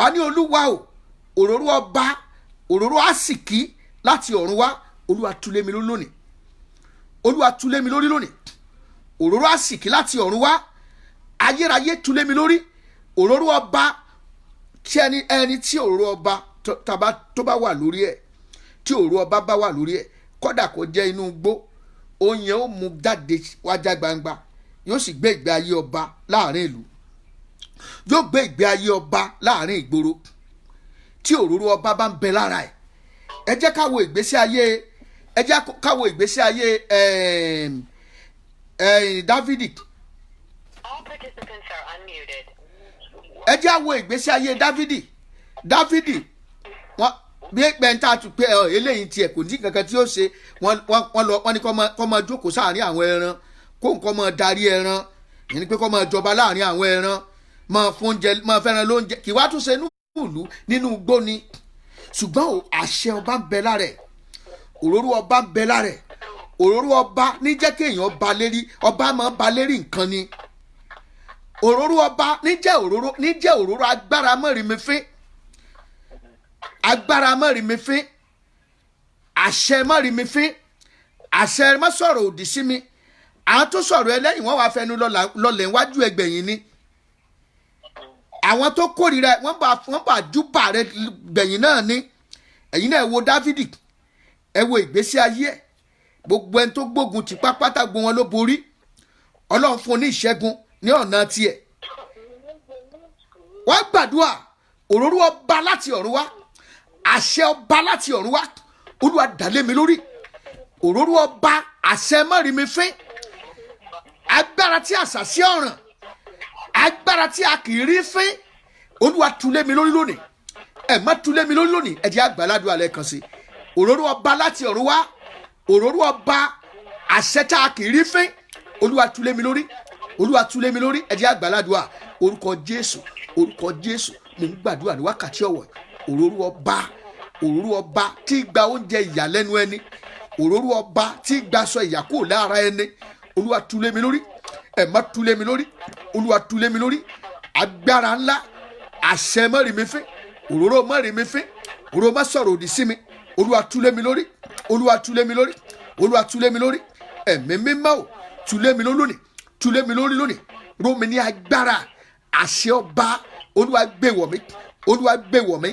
Wà ní Olúwa o, òróró ọba, òróró àsìkí láti ọ̀run wá, Olúwa tú lé mi lórí lónìí. Olúwa, tú lé mi lórí lónìí. Òróró àsìkí láti ọ̀run wá, ayérayé, tú lé mi lórí. Òróró ọba tí ẹni tí òróró ọba tó bá wà lórí ẹ̀, tí òróró ọba bá wà lórí ẹ̀, kódà kó jẹ́ inú igbó, oyin ó mú jáde wájà gbangba, yóò sì gbé ìgbé ayé ọba láàrin ìlú, yóò gbé ìgbé ayé ọba láàrin ìgboro tí òróró ọba bá ń bẹ lára ẹ̀. Ẹ jẹ́ ká wo ìgbésí ayé Dávidi. All participants are unmuted. Ẹ jẹ́ á wo ìgbésí ayé Dávidi. Dávidi, wọ́n bí pẹ́ńtà tún pé ọ eléyìí tiẹ̀ kò ní kankan tí ó ṣe. Wọ́n lọ, wọ́n ní kó máa jókòó sáàrin àwọn ẹran, kó nǹkan máa darí ẹran, ìyẹn ni pé kó máa jọba láàrin àwọn ẹran, máa fún oúnjẹ, máa fẹ́ràn lóúnjẹ. Kì wá tún ṣe inú ìlú, nínú igbó ni. Ṣùgbọ́n àṣẹ ọba ń bẹ lára ẹ̀, òróró ọba ń bẹ lára ẹ̀. Òróró ọba ní jẹ́ kéèyàn ba lérí, ọba máa ba lérí nǹkan ni. Òróró ọba ní jẹ́ òróró, ní jẹ́ òróró agbára mọ́rìmífín, agbára mọ́rìmífín, àṣẹ mọ́rìmífín, àṣẹ má sọ̀rọ̀ òdì sí mi. Àwọn tó sọ̀rọ̀ ẹlẹ́yìn, wọ́n wàá fẹnu lọlẹ̀ níwájú ẹgbẹ̀yìn ni. Àwọn tó kórìíra ẹ, wọ́n bá júbà rẹ gbẹ̀yìn náà ni. Ẹ̀yin náà, ẹ wo Dávìdì, ẹ wo ìgbésí ayé ẹ̀. Gbogbo ẹni tó gbógun ti pápátá, gbogbo wọn ló borí. Ọlọ́run fún un ní ìṣẹ́gun ní ọ̀nà tiẹ̀. Wọ́n gbàdúrà, òróró ọba láti ọ̀run wá, àṣẹ ọba láti ọ̀run wá, Olúwa, dà lé mi lórí. Òróró ọba, àṣẹ mọ́rin mi fín, agbára tí àṣà sí ọ̀ràn, agbára tí a kì í rí fín, Olúwa, tú lé mi lórí lónìí. Ẹ má tú lé mi lórí lónìí. Ẹ jẹ́ àgbàládùn alẹ́ kan sí. Òróró ọba láti ọ̀run wá, òróró ọba, àṣẹ tá a kì í rí fín, Olúwa, tú lé mi lórí. Olúwa, tú lé mi lórí. Ẹ jẹ́ àgbàládùn. Orúkọ Jésù, orúkọ Jésù. Mò ń gbàdúrà ní wákàtí ọ̀wọ̀. Òróró ọba, òróró ọba tí gba oúnjẹ ìyàlẹ́nu ẹni, òróró ọba tí gbaṣọ ìyà kúrò lára ẹni, Olúwa, tú lé mi lórí. Ẹ má tú lé mi lórí. Olúwa, tú lé mi lórí. Agbára ńlá, àṣẹ mọ́rin mi fín, òróró mọ́rin mi fín, òróró má sọ̀rọ̀ òdì sí mi, Olúwa, tú lé mi lórí. Olúwa, tú lé mi lórí. Olúwa, tú lé mi lórí. Ẹ̀mí Mímọ́ ò, tú lé mi lórí lónìí, tú lé mi lórí lónìí. Ró mi ní agbára àṣẹ ọba. Olúwa, gbé wọ̀ mí. Olúwa, gbé wọ̀ mí.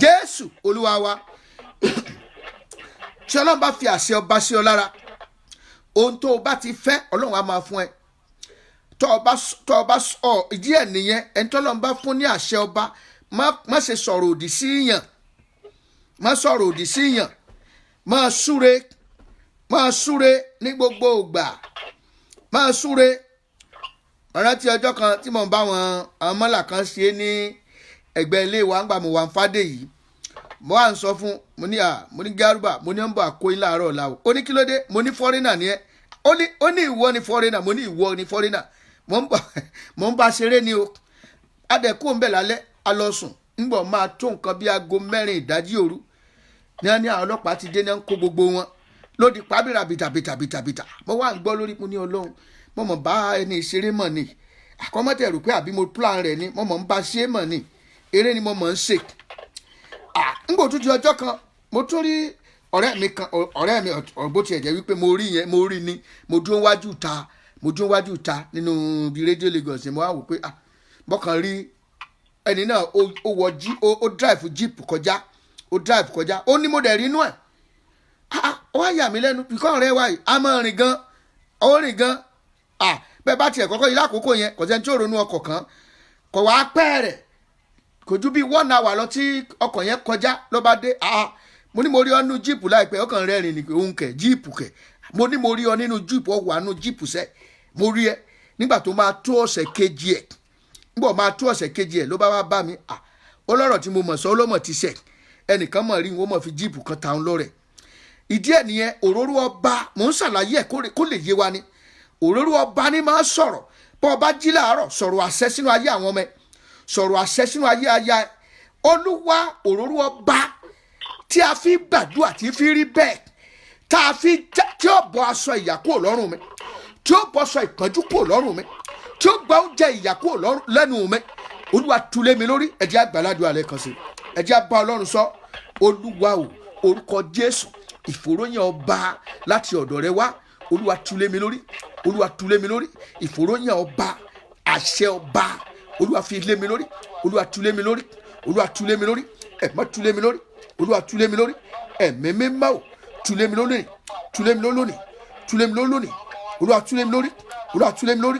Jésù Olúwa wa. Tí Ọlọ́run bá fi àṣẹ ọba sí ọ lára, ohun tó o bá ti fẹ́, Ọlọ́run á máa fún ẹ. Tó o bá ọ ìdí ẹ̀ nìyẹn. Ẹni tó Ọlọ́run bá fún ní àṣẹ ọba, má ṣe sọ̀rọ̀ òdì sí yàn, má sọ̀rọ̀ òdì sí yàn. Máa súre, máa súre ní gbogbo ìgbà, máa súre. Rántí ọjọ́ kan tí mò ń bá wọn àwọn mọ́là kan ṣe ní ẹgbẹ́ ilé wa ńgbà mo wà ń fàdé yìí. Mo wà ń sọ fún, mo ní à, mo ní gárúbà, mo ní ń bọ̀ àkóyín láàárọ̀ ọ̀la o. Ó ní, "Kí ló dé?" Mo ní, "Foreigner ni ẹ́." Ó ní, "Ìwọ ni foreigner." Mo ní, "Ìwọ ni foreigner." Mo ń bá ṣeré ni o. Adẹ̀kú ń bẹ̀ lálẹ́, a lọ sùn. Ńgbọ̀ máa tó nǹkan bí aago 4 ìdájí òru ní wọ́n ní àwọn ọlọ́pàá ti dé, ní wọ́n kó gbogbo wọn lódì pàbíra bìtà bìtà bìtà bìtà. Mo wá ń gbọ́ lórí, mo ní, "Ọlọ́run, mo mọ̀ bá ẹni ìṣeré mọ̀ ni." Àkọ́mọ́tẹ̀ rò pé àbí mo plan rẹ̀ ni. Mo mọ̀ ń bá ṣe mọ̀ ni, eré ni mo mọ̀ ń ṣe. Ńgbò tún di ọjọ́ kan, mo tún rí ọ̀rẹ́ mi kan, ọ̀rẹ́ mi ọ̀gbó tiẹ̀ jẹ́ wípé mo rí yẹn, mo rí ni. Mo dúró wájú ta nínú ibi rédíò Lagos ni. Mo wá wò pé, ah, bọ́kàn rí ẹni náà, ó wọ jí, ó drive jeep kọjá, ó drive kọjá. Ó ní mo dẹ̀ rí inú ẹ̀. Ah, ó wá yà mí lẹ́nu bíkọ́ ọ̀rẹ́ wa yìí a máa rìn gan, ó rìn gan. Ah, bẹ́ẹ̀ bá tiẹ̀ kọ́kọ́ yìí lákòókò yẹn, kò sẹ́ni tí ò ronú ọkọ̀ kan kò wá pẹ́ rẹ̀. Kò ju bíi one hour lọ tí ọkọ̀ yẹn kọjá ló bá dé. Ah, mo ní mo rí ọ nínú jeep láìpẹ́. Ọkàn rẹ̀ rìn ní òun kẹ̀ jeep kẹ̀. Mo ní mo rí ọ nínú jeep, ọ wà nínú jeep sẹ́, mo rí ẹ. Nígbà tó máa tó ọ̀sẹ̀ kejì ẹ̀, nígbà máa tó ọ̀sẹ̀ kejì ẹ̀ ló bá wá bá mi. Ah, ó lọ́rọ̀ tí mo mọ̀ sọ, ó ló mọ̀ ti sẹ̀. Ẹnìkan mọ̀ rí wọn mọ̀ fi jeep kan ta òun lọ́rẹ̀. Ìdí ẹ̀ nìyẹn. Òróró ọba, mò ń ṣàlàyé ẹ̀ kó lè yé wa ni. Òróró ọba ni máa sọ̀rọ̀. Bọ́ ọba jí láàárọ̀, sọ̀rọ̀ àṣẹ sínú ayé àwọn ọmọ ẹ, sọ̀rọ̀ àṣẹ sínú ayé aya ẹ. Olúwa, òróró ọba tí a fi gbàdúrà tí fi rí bẹ́ẹ̀, tá a fi tí ó bọ́ aṣọ ìyà kúrò lọ́rùn mi, tí ó bọ́ aṣọ ìpọ́njú kúrò lọ́rùn mi, tí ó gba oúnjẹ ìyà kúrò lẹ́nu mi. Olúwa tú lé mi lórí. Ẹ jẹ́ àgbàládùn alẹ́ kan sí, ẹ jẹ́ bá Ọlọ́run sọ. Olúwa o, orúkọ Jésù, ìfòròyìn ọba láti ọ̀dọ̀ rẹ wá, Olúwa tú lé mi lórí. Olúwa tú lé mi lórí. Ìfòròyìn ọba, àṣẹ ọba, Olúwa fi lé mi lórí. Olúwa tú lé mi lórí. Olúwa tú lé mi lórí. Ẹ̀mọ́ tú lé mi lórí. Olúwa tú lé mi lórí. Ẹ̀mí mímọ́ o, tú lé mi lórí, tú lé mi lórí, tú lé mi lórí. Olúwa tú lé mi lórí. Olúwa tú lé mi lórí.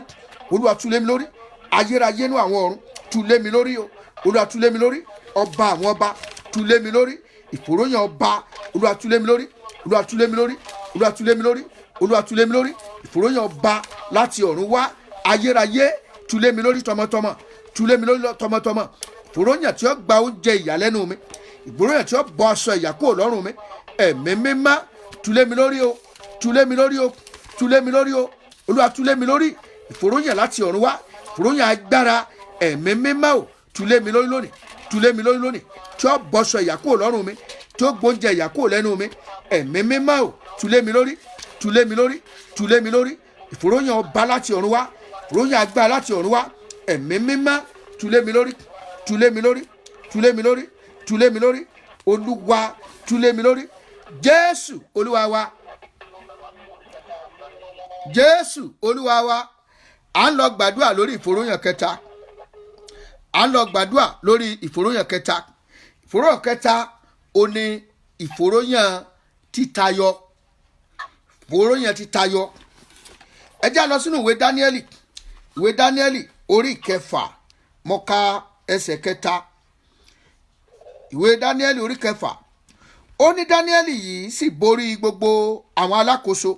Olúwa tú lé mi lórí. Ayérayé nú àwọn ọ̀run, tú lé mi lórí o. Olúwa tú lé mi lórí. Ọba àwọn ọba, tú lé mi lórí. Ìfòròyìn ọba, Olúwa tú lé mi lórí. Olúwa tú lé mi lórí. Olúwa tú lé mi lórí. Olúwa tú lé mi lórí. Ìfòròyìn ọba láti ọ̀run wá, ayérayé, tú lé mi lórí tọmọtọmọ, tú lé mi lórí tọmọtọmọ. Ìfòròyìn tí ó gba oúnjẹ ìyàlẹ́nu mi, ìfòròyìn tí ó bọ́ aṣọ ìyà kúrò lọ́rùn mi, Ẹ̀mí mímọ́, tú lé mi lórí o, tú lé mi lórí o, tú lé mi lórí o. Olúwa tú lé mi lórí. Ìfòròyìn láti ọ̀run wá, ìfòròyìn agbára, Ẹ̀mí mímọ́ o, tú lé mi lórí lónìí, tú lé mi lórí lónìí, tí ó bọ́ṣọ ìyà kúrò lọ́rùn mi, tí ó gbóúnjẹ ìyà kúrò lẹ́nu mi. Ẹ̀mí mímọ́ o, tú lé mi lórí, tú lé mi lórí, tú lé mi lórí. Ìfòròyìn ọba láti ọ̀run wá, ìfòròyìn agbára láti ọ̀run wá, Ẹ̀mí mímọ́, tú lé mi lórí, tú lé mi lórí, tú lé mi lórí, tú lé mi lórí. Olúwa, tú lé mi lórí. Jésù Olúwa wa. Jésù Olúwa wa. À ń lọ gbàdúrà lórí ìfòròyìn kẹta. À ń lọ gbàdúrà lórí ìfòròyìn kẹta. Ìfòròyìn kẹta ó ní ìfòròyìn títayọ, ìfòròyìn títayọ. Ẹ já lọ sínú ìwé Dáníẹ́lì, ìwé Dáníẹ́lì orí 6, mo ka ẹsẹ̀ 3. Ìwé Dáníẹ́lì orí 6, ó ní Dáníẹ́lì yìí sì borí gbogbo àwọn alákòóso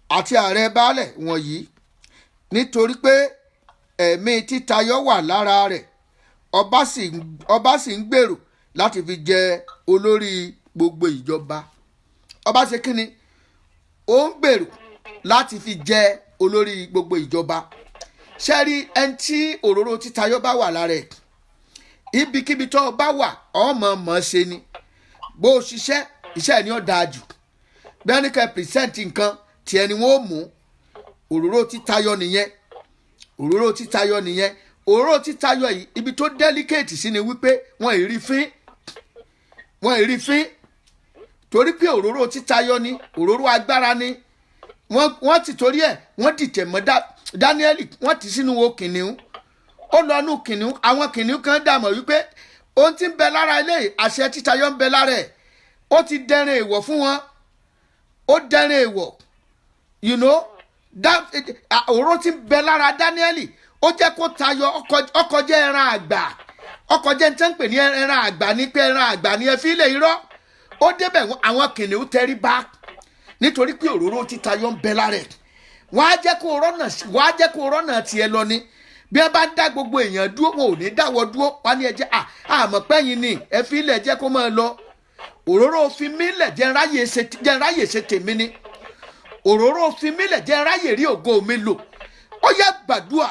àti ààrẹ baálẹ̀ wọ̀nyí, nítorí pé ẹ̀mí títayọ wà lára rẹ̀. Ọba sì ń gbèrò láti fi jẹ olórí gbogbo ìjọba. Ọba ṣe kínni? Ó ń gbèrò láti fi jẹ olórí gbogbo ìjọba. Ṣé rí ẹni tí òróró títayọ bá wà lára ẹ̀, ibikíbi tó o bá wà, ọmọ mọ̀ ṣe ni. Bó o ṣiṣẹ́, iṣẹ́ ẹ̀ ni ó dáa jù. Bẹ́ẹ̀ ni kẹ́ present nǹkan tí ẹni wọ́n ó mú. Òróró títayọ nìyẹn, òróró títayọ nìyẹn. Òróró títayọ yìí, ibi tó delicate sí ni wípé wọ́n ì rí fín, wọ́n ì rí fín, torí pé òróró títayọ ni, òróró agbára ni. Wọ́n ti torí ẹ̀ wọ́n dìtẹ̀ mọ́ Dáníẹ́lì, wọ́n ti sínú wo kìnìún. Ó lọ nú kìnìún, àwọn kìnìún kan dàmọ̀ wípé ohun tí ń bẹ lára eléyìí, àṣẹ títayọ ń bẹ lára ẹ̀. Ó ti dẹrin èèwọ̀ fún wọn, ó dẹrin èèwọ̀. Òróró tí ń bẹ lára Dáníẹ́lì, ó jẹ́ kó tayọ ọkọjẹ́ ẹran àgbà, ọkọjẹ́ ní tẹ́ ń pè ní ẹran àgbà, ní pé ẹran àgbà ní ẹ fi lè irọ́. Ó débẹ̀, àwọn kìnìún tẹrí bá, nítorí pé òróró títayọ ń bẹ lára ẹ̀. Wọ́n á jẹ́ kó rọ́nà tiẹ̀ lọ ni. Bí wọ́n bá ń dá gbogbo èèyàn dúró, wọn ò ní dáwọ́ dúró. Wọ́n á ní ẹ jẹ́ àmọ́ pẹ́yìn ni ẹ fi ilẹ̀ jẹ́ kó máa lọ. Òróró fi mí lẹ̀, jẹ́ ráyè ṣe tèmi ni. Òróró fi mí lẹ̀, jẹ́ ráyè rí ògo mi lò. Ó yẹ gbàdúrà.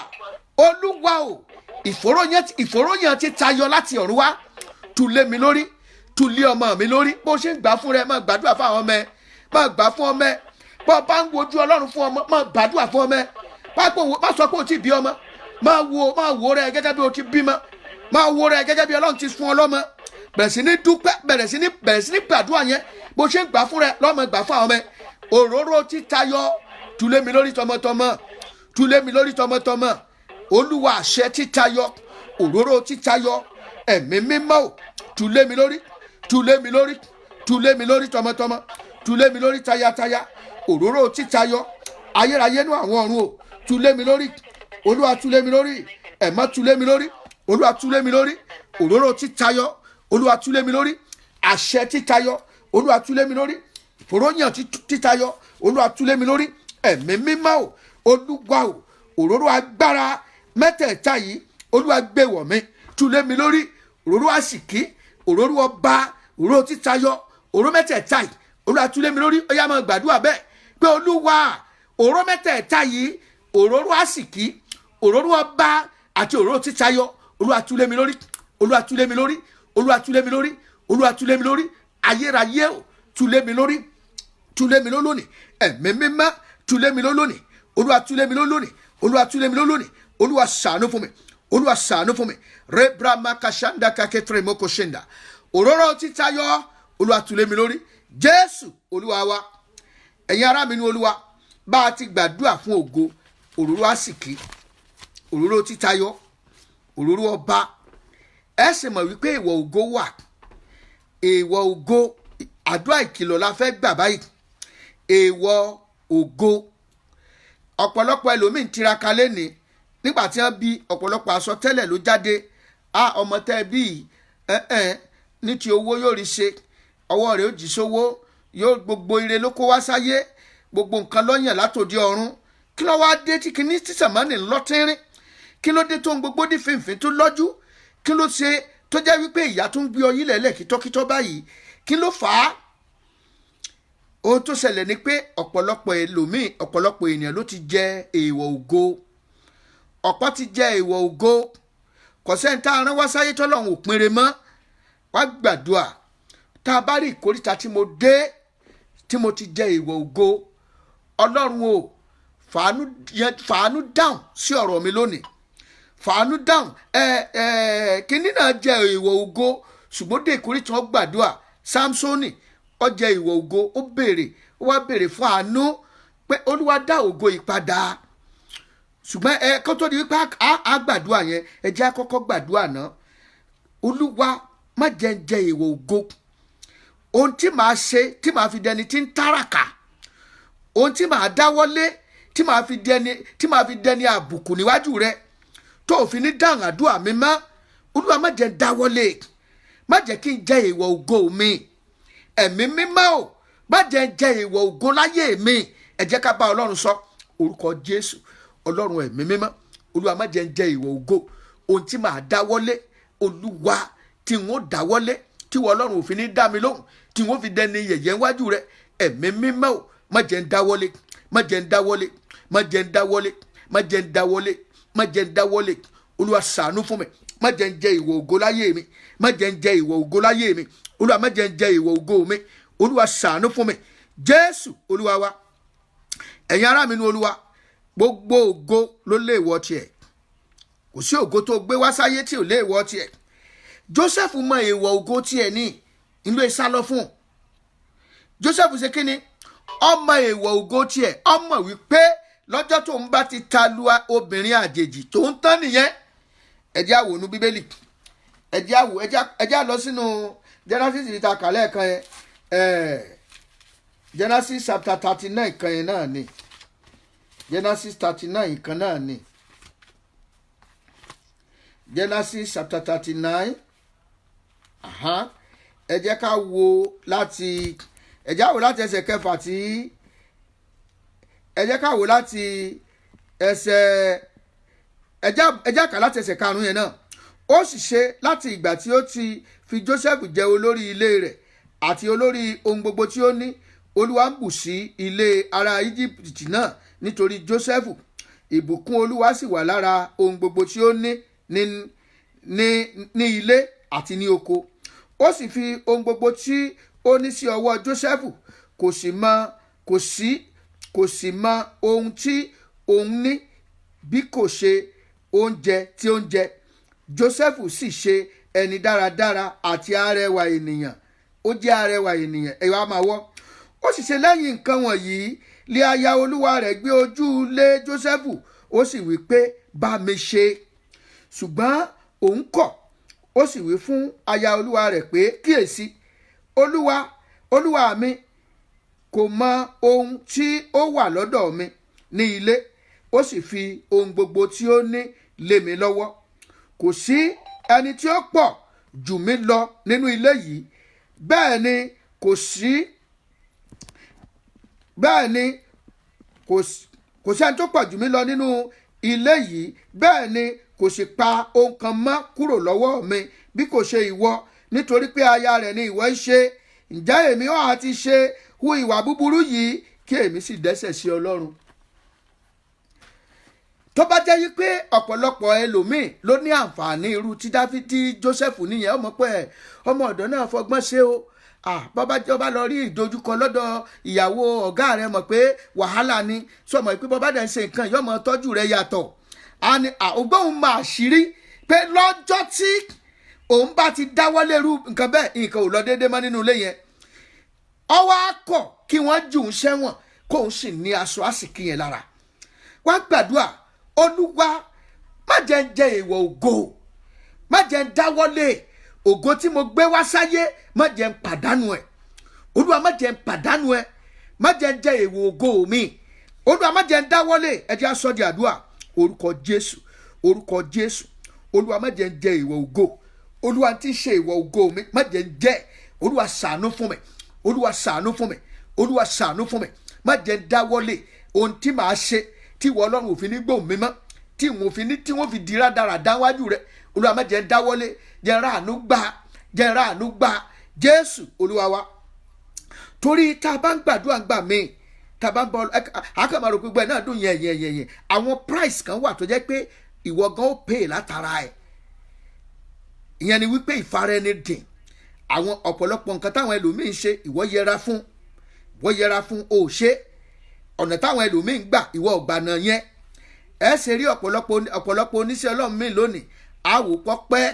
Olúwa o, ìfòròyìn ti tayọ láti ọ̀run wá, tú lé mi lórí, tú lé ọmọ mi lórí. Bó ṣe ń gbà fún rẹ, máa gbàdúrà fún àwọn ọmọ ẹ, máa gbà fún ọmọ ẹ. Bó bá ń wojú Ọlọ́run fún ọmọ, máa gbàdúrà fún ọmọ ẹ. Má sọ pé o ti bí ọmọ. Máa wo rẹ gẹ́gẹ́ bí o ti bímọ, máa wo rẹ gẹ́gẹ́ bí Ọlọ́run ti fún ọ lọ́mọ. Bẹ̀rẹ̀ sí ní dúpẹ́, bẹ̀rẹ̀ sí ní gbàdúrà yẹn. Bó ṣe ń gbà fún rẹ lọ́mọ, gbà fún àwọn ọmọ ẹ. Òróró títayọ, tú lé mi lórí tọmọtọmọ, tú lé mi lórí tọmọtọmọ. Olúwa, àṣẹ títayọ, òróró títayọ, Ẹ̀mí mímọ́ ò, tú lé mi lórí, tú lé mi lórí, tú lé mi lórí tọmọtọmọ, tú lé mi lórí tayataya. Òróró títayọ, ayérayé nú àwọn ọ̀run o, tú lé mi lórí. Olúwa, tú lé mi lórí. Ẹ̀mọ́, tú lé mi lórí. Olúwa, tú lé mi lórí. Òróró títayọ, Olúwa, tú lé mi lórí. Àṣẹ títayọ, Olúwa, tú lé mi lórí. Ìfòròyàn títayọ, Olúwa, tú lé mi lórí. Ẹ̀mí mímọ́ o, Olúwa o, òróró agbára mẹ́tẹ̀ẹ̀ta yìí, Olúwa, gbé wọ̀ mí, tú lé mi lórí. Òróró àsìkí, òróró ọba, òróró títayọ, òróró mẹ́tẹ̀ẹ̀ta yìí, Olúwa, tú lé mi lórí. Ó yá, máa gbàdúrà bẹ́ẹ̀ pé Olúwa, òróró mẹ́tẹ̀ẹ̀ta yìí, òróró àsìkí, òróró ọba àti òróró títayọ, Olúwa, tú lé mi lórí. Olúwa, tú lé mi lórí. Olúwa, tú lé mi lórí. Olúwa, tú lé mi lórí. Ayérayé o, tú lé mi lórí, tú lé mi lónìí. Ẹ̀mí mímọ́, tú lé mi lónìí. Olúwa, tú lé mi lónìí. Olúwa, tú lé mi lónìí. Olúwa, ṣàánú fún mi. Olúwa ṣàánú fún mi. Rebrama kashanda kaketre moko shenda. Òróró títayọ, Olúwa tú lé mi lórí. Jésù Olúwa wa. Ẹ̀yin ará mi ní Olúwa, bá a ti gbàdúrà fún ògo, òróró àsìkí, òróró títayọ, òróró ọba. Ẹ sì mọ̀ wípé ìwọ̀ ògo wà. Èèwọ̀ ògo, àdúrà ìkìlọ̀ la fẹ́ gbà báyìí. Èèwọ̀ ògo, ọ̀pọ̀lọpọ̀ ẹlòmíín tiraka lénìí. Nígbà tí wọ́n bí, ọ̀pọ̀lọpọ̀ àsọtẹ́lẹ̀ ló jáde. A ọmọ tẹ́ ẹ bí ẹ̀ẹ́n ní ti owó yóò rí ṣe, ọwọ́ rẹ̀ ó jí sówó, yóò gbogbo ire ló kó wá sáyé, gbogbo nǹkan lọ́yàn látòdì ọ̀run. Kí ló wá dé tí kìíní tí sàmánì lọ́tínrín? Kí ló dé tó ń gbogbo dí fìnfín tó lọ́jú? Kí ló ṣe tó jẹ́ wípé ìyá tó ń gbé ọyí lẹ̀lẹ̀ kítọ́kítọ́ báyìí? Kí ló fà á? Ohun tó ṣẹlẹ̀ ni pé ọ̀pọ̀lọpọ̀ ẹlòmíì, ọ̀pọ̀lọpọ̀ ènìyàn ló ti jẹ èèwọ̀ ògo. Ọ̀pọ̀ ti jẹ èèwọ̀ ògo. Kò sẹ́ni tá a rán wá sáyé tọ́lọ́run ò pinre mọ́. Wá gbàdúrà. Tá a bá rí ìkóríta tí mo dé tí mo ti jẹ èèwọ̀ ògo, Ọlọ́run o, fàánú dáhùn sí ọ̀rọ̀ mi lónìí, fàánú dáhùn. Ẹ ẹ kínní náà jẹ èèwọ̀ ògo, ṣùgbọ́n dé ìkóríta wọn gbàdúrà. Samsoni, ó jẹ èèwọ̀ ògo, ó béèrè, ó wá béèrè fún àánú pé Olúwa dá ògo ìpadà. Ṣùgbọ́n ẹ kó tó di wípé a gbàdúrà yẹn, ẹ jẹ́ àkọ́kọ́ gbàdúrà náà. Olúwa, má jẹ́ ń jẹ èèwọ̀ ògo. Ohun tí màá ṣe tí màá fi dẹni tí ń táràkà, ohun tí màá dáwọ́lé tí màá fi dẹni àbùkù níwájú rẹ, tó o fi ní dáhùn àdúrà mi mọ́, Olúwa, má jẹ́ ń dáwọ́lé, má jẹ́ kí n jẹ èèwọ̀ ògo mi. Ẹ̀mí Mímọ́ o, má jẹ́ ń jẹ èèwọ̀ ògo láyé mi. Ẹ jẹ́ ká bá Ọlọ́run sọ. Orúkọ Jésù. Ọlọ́run Ẹ̀mí Mímọ́, Olúwa, má jẹ́ ń jẹ èèwọ̀ ògo. Ohun tí màá dáwọ́lé, Olúwa, tí n ó dáwọ́lé tí wọ́n Ọlọ́run òfin ní dá mi lóhùn, tí wọ́n fi dẹni yẹ̀yẹ́ níwájú rẹ, Ẹ̀mí Mímọ́ o, má jẹ́ ń dáwọ́lé, má jẹ́ ń dáwọ́lé, má jẹ́ ń dáwọ́lé, má jẹ́ ń dáwọ́lé, má jẹ́ ń dáwọ́lé. Olúwa, ṣàánú fún mi. Má jẹ́ ń jẹ èèwọ̀ ògo láyé mi. Má jẹ́ ń jẹ èèwọ̀ ògo láyé mi. Olúwa, má jẹ́ ń jẹ èèwọ̀ ògo mi. Olúwa, ṣàánú fún mi. Jésù Olúwa wa. Ẹ̀yin ará mi ní Olúwa, gbogbo ògo ló léèwọ̀ tiẹ̀. Kò sí ògo tó gbé wá sáyé tí ò léèwọ̀ tiẹ̀. Joseph mọ èèwọ̀ ògo tiẹ̀ ní ìlú ìsálọ fún Joseph. Ṣe kíni? Ọmọ èèwọ̀ ògo tiẹ̀, ọmọ wípé lọ́jọ́ tó ń bá ti ta lu obìnrin àjèjì tó ń tán nìyẹn. Ẹ jẹ́ á wò nú Bíbélì. Ẹ jẹ́ á wò, ẹ jẹ́ á lọ sínú Genesis ta kàlẹ́ kan yẹn. Genesis chapter 39 kan yẹn náà ni. Genesis 39 kan náà ni. Genesis chapter 39. Ẹ jẹ́ ká wo láti, ẹ jẹ́ á wò láti ẹsẹ̀ kẹfà tí, ẹ jẹ́ ká wò láti ẹsẹ̀, ẹ jẹ́ kà láti ẹsẹ̀ karùn-ún yẹn náà. Ó sì ṣe, láti ìgbà tí ó ti fi Joseph jẹ olórí ilé rẹ̀ àti olórí ohun gbogbo tí ó ní, Olúwa ń bù sí ilé ará Íjíbítì náà nítorí Joseph. Ìbùkún Olúwa sì wà lára ohun gbogbo tí ó ní ní ilé àti ní oko. Ó sì fi ohun gbogbo tí ó ní sí ọwọ́ Joseph. Kò sì mọ ohun tí òun ní bí kò ṣe oúnjẹ tí ó ń jẹ. Joseph sì ṣe ẹni dáradára àti arẹwà ènìyàn. Ó jẹ́ arẹwà ènìyàn. Ẹ̀yọ́ á máa wọ́. Ó sì ṣe, lẹ́yìn nǹkan wọ̀nyí lé aya olúwa rẹ̀ gbé ojú lé Joseph, ó sì wí pé, "Bá mi ṣe." Ṣùgbọ́n òun kọ̀. Ó sì wí fún aya olúwa rẹ̀ pé, "Kíyèsí, olúwa olúwa mi kò mọ ohun tí ó wà lọ́dọ̀ mi ní ilé, ó sì fi ohun gbogbo tí ó ní lé mi lọ́wọ́. Kò sí ẹni tí ó pọ̀ jù mí lọ nínú ilé yìí, bẹ́ẹ̀ ni kò sí, bẹ́ẹ̀ ni kò sí ẹni tó pọ̀ jù mí lọ nínú ilé yìí, bẹ́ẹ̀ ni kò sì pa ohun kan mọ́ kúrò lọ́wọ́ mi bí kò ṣe ìwọ, nítorí pé aya rẹ̀ ni ìwọ ń ṣe. Ǹjẹ́ èmi ó àti ṣe hu ìwà búburú yìí, kí èmi sì dẹ́ṣẹ̀ sí Ọlọ́run?" Tó bá jẹ́ wípé ọ̀pọ̀lọpọ̀ ẹlòmíì ló ní àǹfààní irú tí Dáfídì, Joseph níyẹn, ọmọ pé ọmọ ọ̀dọ́ náà fọgbọ́n ṣe o. Bọ́bá jọba lọ rí ìdojúkọ lọ́dọ̀ ìyàwó ọ̀gá rẹ̀, mọ̀ pé wàhálà ni. Sọmọ pé bọ́bá dẹ̀ ń ṣe nǹkan, yọmọ tọ́jú rẹ̀ yàtọ̀. Ògbóhùn máa ṣírí. Pé lọ́jọ́ tí òun bá ti dáwọ́lé irú nǹkan bẹ́ẹ̀, nǹkan ò lọ déédéé mọ́ nínú ilé yẹn. Ọwọ́ akọ̀ kí wọ́n jù ú sẹ́wọ̀n, kóun sì ní aṣọ àsìkí yẹn lára. Wá gbàdúrà, Olúwa, má jẹ́ ń jẹ èèwọ̀ ògo, má jẹ́ ń dáwọ́lé ògo tí mo gbé wá sáyé, má jẹ́ ń pàdánù ẹ̀. Olúwa, má jẹ́ ń pàdánù ẹ̀, má jẹ́ ń jẹ èèwọ̀ ògo mi. Olúwa, má jẹ́ ń dáwọ́lé. Ẹ jẹ́ á sọ di àdúrà. Orúkọ Jésù, orúkọ Jésù. Olúwa, má jẹ́ ń jẹ èèwọ̀ ògo. Olúwa, tí ń ṣe èèwọ̀ ògo mi, má jẹ́ ń jẹ. Olúwa, ṣàánú fún mi. Olúwa, ṣàánú fún mi. Olúwa, ṣàánú fún mi. Má jẹ́ ń dáwọ́lé ohun tí màá ṣe tí ìwọ Ọlọ́run òfin ní gbòǹ mi mọ́, tí ìwọ̀n òfin ní tí wọ́n fi di rádaràdá wájú rẹ̀. Olúwa, má jẹ́ ń dáwọ́lé, jẹ́ ráàánú gbà, jẹ́ ráàánú gbà. Jésù Olúwa wa. Torí tá a bá ń gbàdúrà gbà míì, tá a bá ń bọ àkàmàrò, gbogbo ẹ̀ náà dùn yẹn yẹn yẹn yẹn. Àwọn price kan wà tó jẹ́ pé ìwọ gan ó pay látara ẹ̀. Ìyẹn ni wípé ìfara ẹni dìn. Àwọn ọ̀pọ̀lọpọ̀ nǹkan táwọn ẹlòmíín ṣe, ìwọ yẹra fún, ìwọ yẹra fún, o ò ṣe. Ọ̀nà táwọn ẹlòmíín gbà, ìwọ ọ̀gbà náà yẹn. Ẹ ṣe rí ọ̀pọ̀lọpọ̀ oníṣẹ́ Ọlọ́run míì lónìí, àwò pọ́pẹ́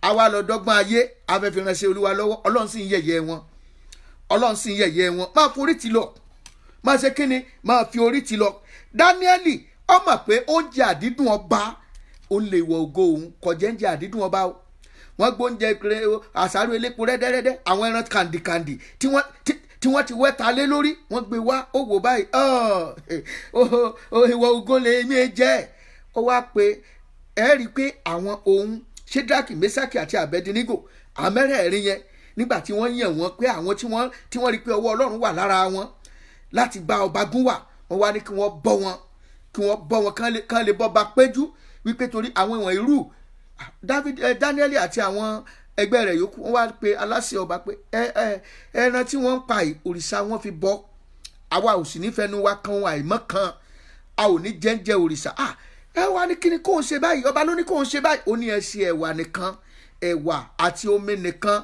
àwa lọ dọ́gbọ́n ayé afẹ́fẹ́ ránṣẹ́ Olúwa lọ́wọ́. Ọlọ́run sì ń yẹ̀yẹ́ wọn, Ọlọ́run sì ń yẹ̀yẹ́ wọn. Máa forí ti lọ, máa ṣe kíni, máa fi orí ti lọ. Dáníẹ́lì, ó mọ̀ pé oúnjẹ àdídùn ọba ó lè wọ ògo òun kọjá. Oúnjẹ àdídùn ọba o, wọ́n gbóúnjẹ àsáró elépo rẹ́dẹ́rẹ́dẹ́, àwọn ẹran kàǹdìkàǹdì tí wọ́n ti wẹ́ta lé lórí, wọ́n gbé wá. Ó wò báyìí, ìwọ ògo lè mí jẹ́. Ó wá pé ẹ rí i pé àwọn ohun Ṣédraki, Mẹsàkì àti Abedinigo, àwọn mẹ́rẹ̀ẹ̀rin yẹn, nígbà tí wọ́n yàn wọ́n pé àwọn tí wọ́n rí i pé ọwọ́ Ọlọ́run wà lára wọn láti bá ọba gún wà, wọ́n wá ní kí wọ́n bọ́ wọn, kí wọ́n bọ́ wọn kán lè bọ́ba péjú wípé torí àwọn ìwọ̀n irú David, Daniel àti àwọn ẹgbẹ́ rẹ̀ yòókù, wọ́n wá pe aláṣẹ ọba pé ẹ ẹ ẹran tí wọ́n ń pa yìí, òrìṣà wọn fi bọ́. Àwa ò sì ní fẹnu wa kan ohun àìmọ́ kan, a ò ní jẹ́ńjẹ́ òrìṣà. Ah, ẹ wá ní kíni kóun ṣe báyìí? Ọba ló ní kóun ṣe báyìí. Ó ní ẹ ṣe ẹ̀wà nìkan, ẹ̀wà àti omi nìkan.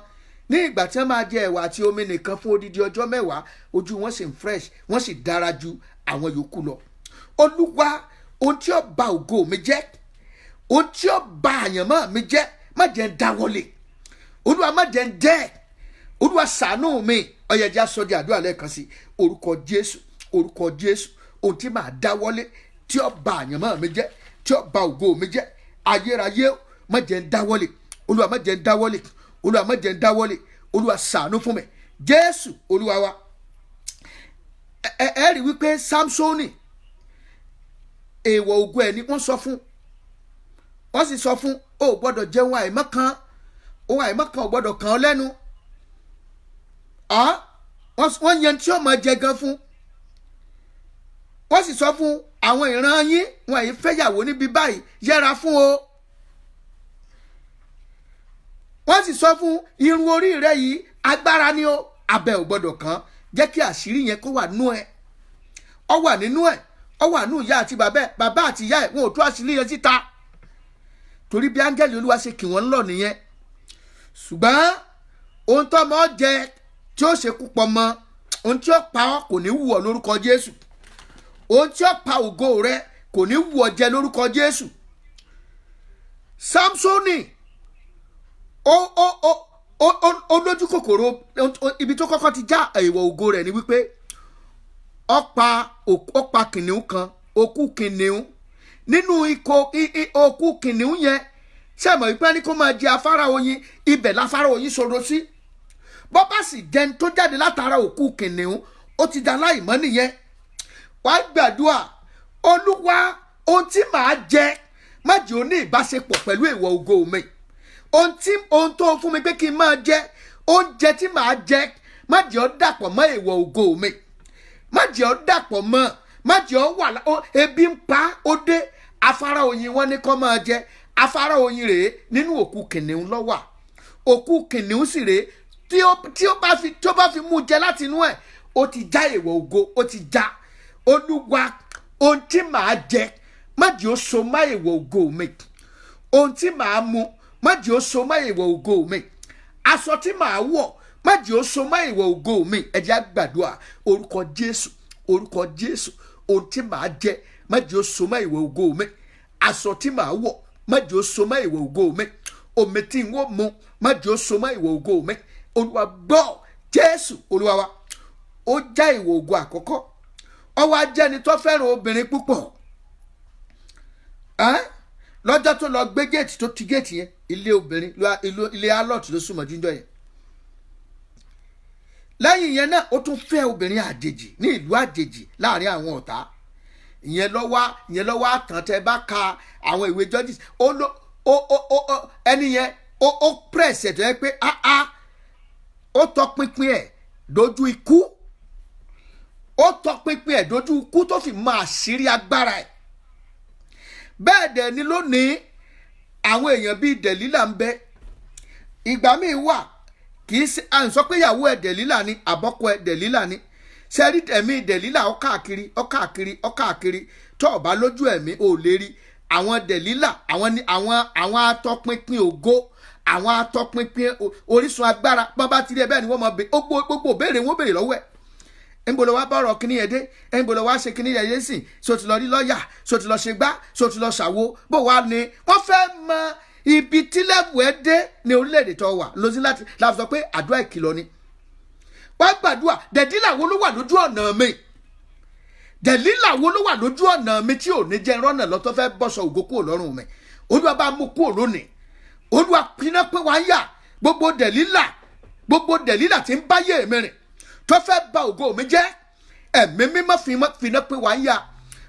Ní ìgbà tí wọ́n máa jẹ ẹ̀wà àti omi nìkan fún odidi ọjọ́ 10, ojú wọn sì ń fresh, wọ́n sì dára ju àwọn yòókù lọ. Olúwa, ohun tí ó ba ògo mi jẹ́, ohun tí ó ba àyànmọ́ mi jẹ́, má jẹ́ ń dáwọ́lé. Olúwa, má jẹ́ ń jẹ́. Olúwa, ṣàánú mi. Ọ̀yẹ̀jẹ̀ aṣọ di àdúrà lẹ́ẹ̀kan sí. Orúkọ Jésù, orúkọ Jésù. Ohun tí màá dáwọ́lé tí ó ba àyànmọ́ mi jẹ́, tí ó ba ògo mi jẹ́, ayérayé, má jẹ́ ń dáwọ́lé. Olúwa, má jẹ́ ń dáwọ́lé. Olúwa, má jẹ́ ń dáwọ́lé. Olúwa, ṣàánú fún mi. Jésù Olúwa wa. Ẹ rí wípé Samsoni, èèwọ̀ ògo ẹ̀ ni wọ́n sọ fún. Wọ́n sì sọ fún, o ò gbọ́dọ̀ jẹun àìmọ́ kan, ohun àìmọ́ kan ò gbọ́dọ̀ kàn ọ́ lẹ́nu. Wọ́n yan tí ó máa jẹ gan fún. Wọ́n sì sọ fún, àwọn ìran yín wọn yìí fẹ́yàwó níbi báyìí, yẹra fún o. Wọ́n sì sọ fún, irun orí rẹ yìí, agbára ni o, abẹ ò gbọ́dọ̀ kàn. Jẹ́ kí àṣírí yẹn kó wà nú ẹ. Ọ wà nínú ẹ, ọ wà nú ìyá àti bàbá ẹ. Bàbá àti ìyá ẹ, wọn ò tú àṣírí yẹn síta, torí bí áńgẹ́lì Olúwa ṣe kì wọ́n lọ nìyẹn. Ṣùgbọ́n ohun tó ọmọ jẹ tí ó ṣekú pọ̀ mọ́, ohun tí ó pa ọ́ kò ní wù ọ́ lórúkọ Jésù. Ohun tí ó pa ògo rẹ kò ní wù ọ́ jẹ lórúkọ Jésù. Samsoni, ó lójú kòkòrò. Ibi tó kọ́kọ́ ti já èèwọ̀ ògo rẹ̀ ni wípé ó pa kìnìún kan, òkú kìnìún. Nínú ikọ̀ òkú kìnìún yẹn, sẹ́mọ̀ wípé ní kó máa jẹ afárá oyin, ibẹ̀ láfárá oyin sọ̀rọ̀ sí. Bọ́ bá sì jẹun tó jáde látara òkú kìnìún, ó ti da láìmọ́ nìyẹn. Wàá gbàdúrà, Olúwa, ohun tí màá jẹ, má jẹ́ ó ní ìbáṣepọ̀ pẹ̀lú èèwọ̀ ògo mi. Ohun tó fún mi pé kí n máa jẹ, oúnjẹ tí màá jẹ, má jẹ́ ó dàpọ̀ mọ́ èèwọ̀ ògo mi. Má jẹ́ ó dàpọ̀ mọ́, má jẹ́ ó wà ebi ń pa ó dé afárá oyin, wọn ní kó máa jẹ afárá oyin rèé, nínú òkú kìnìún ló wà. Òkú kìnìún sì rèé, tí ó bá fi mú jẹ láti inú ẹ̀, ó ti já èèwọ̀ ògo, ó ti já. Olúwa, ohun tí màá jẹ, má jẹ́ ó so má èèwọ̀ ògo mi. Ohun tí màá mu, má jẹ́ ó so má èèwọ̀ ògo mi. Aṣọ tí màá wọ̀, má jẹ́ ó so má èèwọ̀ ògo mi. Ẹ jẹ́ á gbàdúrà. Orúkọ Jésù, orúkọ Jésù. Ohun tí màá jẹ, má jẹ́ ó so má èèwọ̀ ògo mi. Aṣọ tí màá wọ̀ Má jẹ́ ó so mọ́ ìwọ̀ ògo mi. Omi tí n ó mu, má jẹ́ ó so mọ́ ìwọ̀ ògo mi. Olúwa gbọ́. Jésù Olúwa wa. Ó já ìwọ̀ ògo àkọ́kọ́. Ó wá jẹ́ni tó fẹ́ràn obìnrin púpọ̀. Ẹ́n? Lọ́jọ́ tó lọ gbé géètì, tó ti géètì yẹn, ilé obìnrin, ilé harlot ló súnmọ́ jíjọ yẹn. Lẹ́yìn yẹn náà, ó tún fẹ́ obìnrin àjèjì ní ìlú àjèjì láàrin àwọn ọ̀tá. Ìyẹn lọ́wọ́ àtàn. Tẹ́ bá ka àwọn ìwé Judges, ó ló ó ẹni yẹn ó press ẹ̀ tó yẹ pé áá, ó tọpinpin ẹ̀ dojú ikú, ó tọpinpin ẹ̀ dojú ikú, tó fi máa ṣírí agbára ẹ̀. Bẹ́ẹ̀ dẹ̀ ni lónìí, àwọn èèyàn bíi Dẹ̀lílà ń bẹ. Ìgbà míì wà, kì í ṣe à ń sọ pé ìyàwó ẹ̀ Dẹ̀lílà ni, àbọ́kọ ẹ̀ Dẹ̀lílà ni. Sẹ́rí ẹ̀mí Dẹ̀lílà, ó káàkiri, ó káàkiri, ó káàkiri. Tó o bá lójú ẹ̀mí, ò lè rí àwọn Dẹ̀lílà. Àwọn ni àwọn atọpinpin ògo, àwọn atọpinpin orísun agbára. Bọ́n bá ti rí ẹ bẹ́ẹ̀ ni wọ́n mọ̀ bẹ gbogbo béèrè, wọ́n béèrè lọ́wọ́ ẹ̀: ń bolo wá bọ̀rọ̀ kíní yẹn dé? Ń bolo wá ṣe kíní yẹn dé sìn? So ti lọ rí lọ́ọ̀yà? So ti lọ ṣe gbá? So ti lọ ṣàwo? Bó wá ní wọ́n fẹ́ mọ ibi tí level ẹ dé ní orílẹ̀-èdè tó wà lọ́sí láti sọ pé àdúrà ìkìlọ̀ ni. Wá gbàdúrà. Dẹ̀dílà wo ló wà lójú ọ̀nà mi? Dẹ̀lílà wo ló wà lójú ọ̀nà mi tí ò ní jẹ́ rọ́nà lọ́tọ́, fẹ́ bọ́sọ̀ ògo kúrò lọ́rùn mi? Olúwa bá mú kúrò lónìí. Olúwa pinná pé wá yà gbogbo dẹ̀lílà, gbogbo dẹ̀lílà tí ń báyé mi rìn, tó fẹ́ ba ògo mi jẹ́. Ẹ̀mí mímọ́, finá pé wá yà.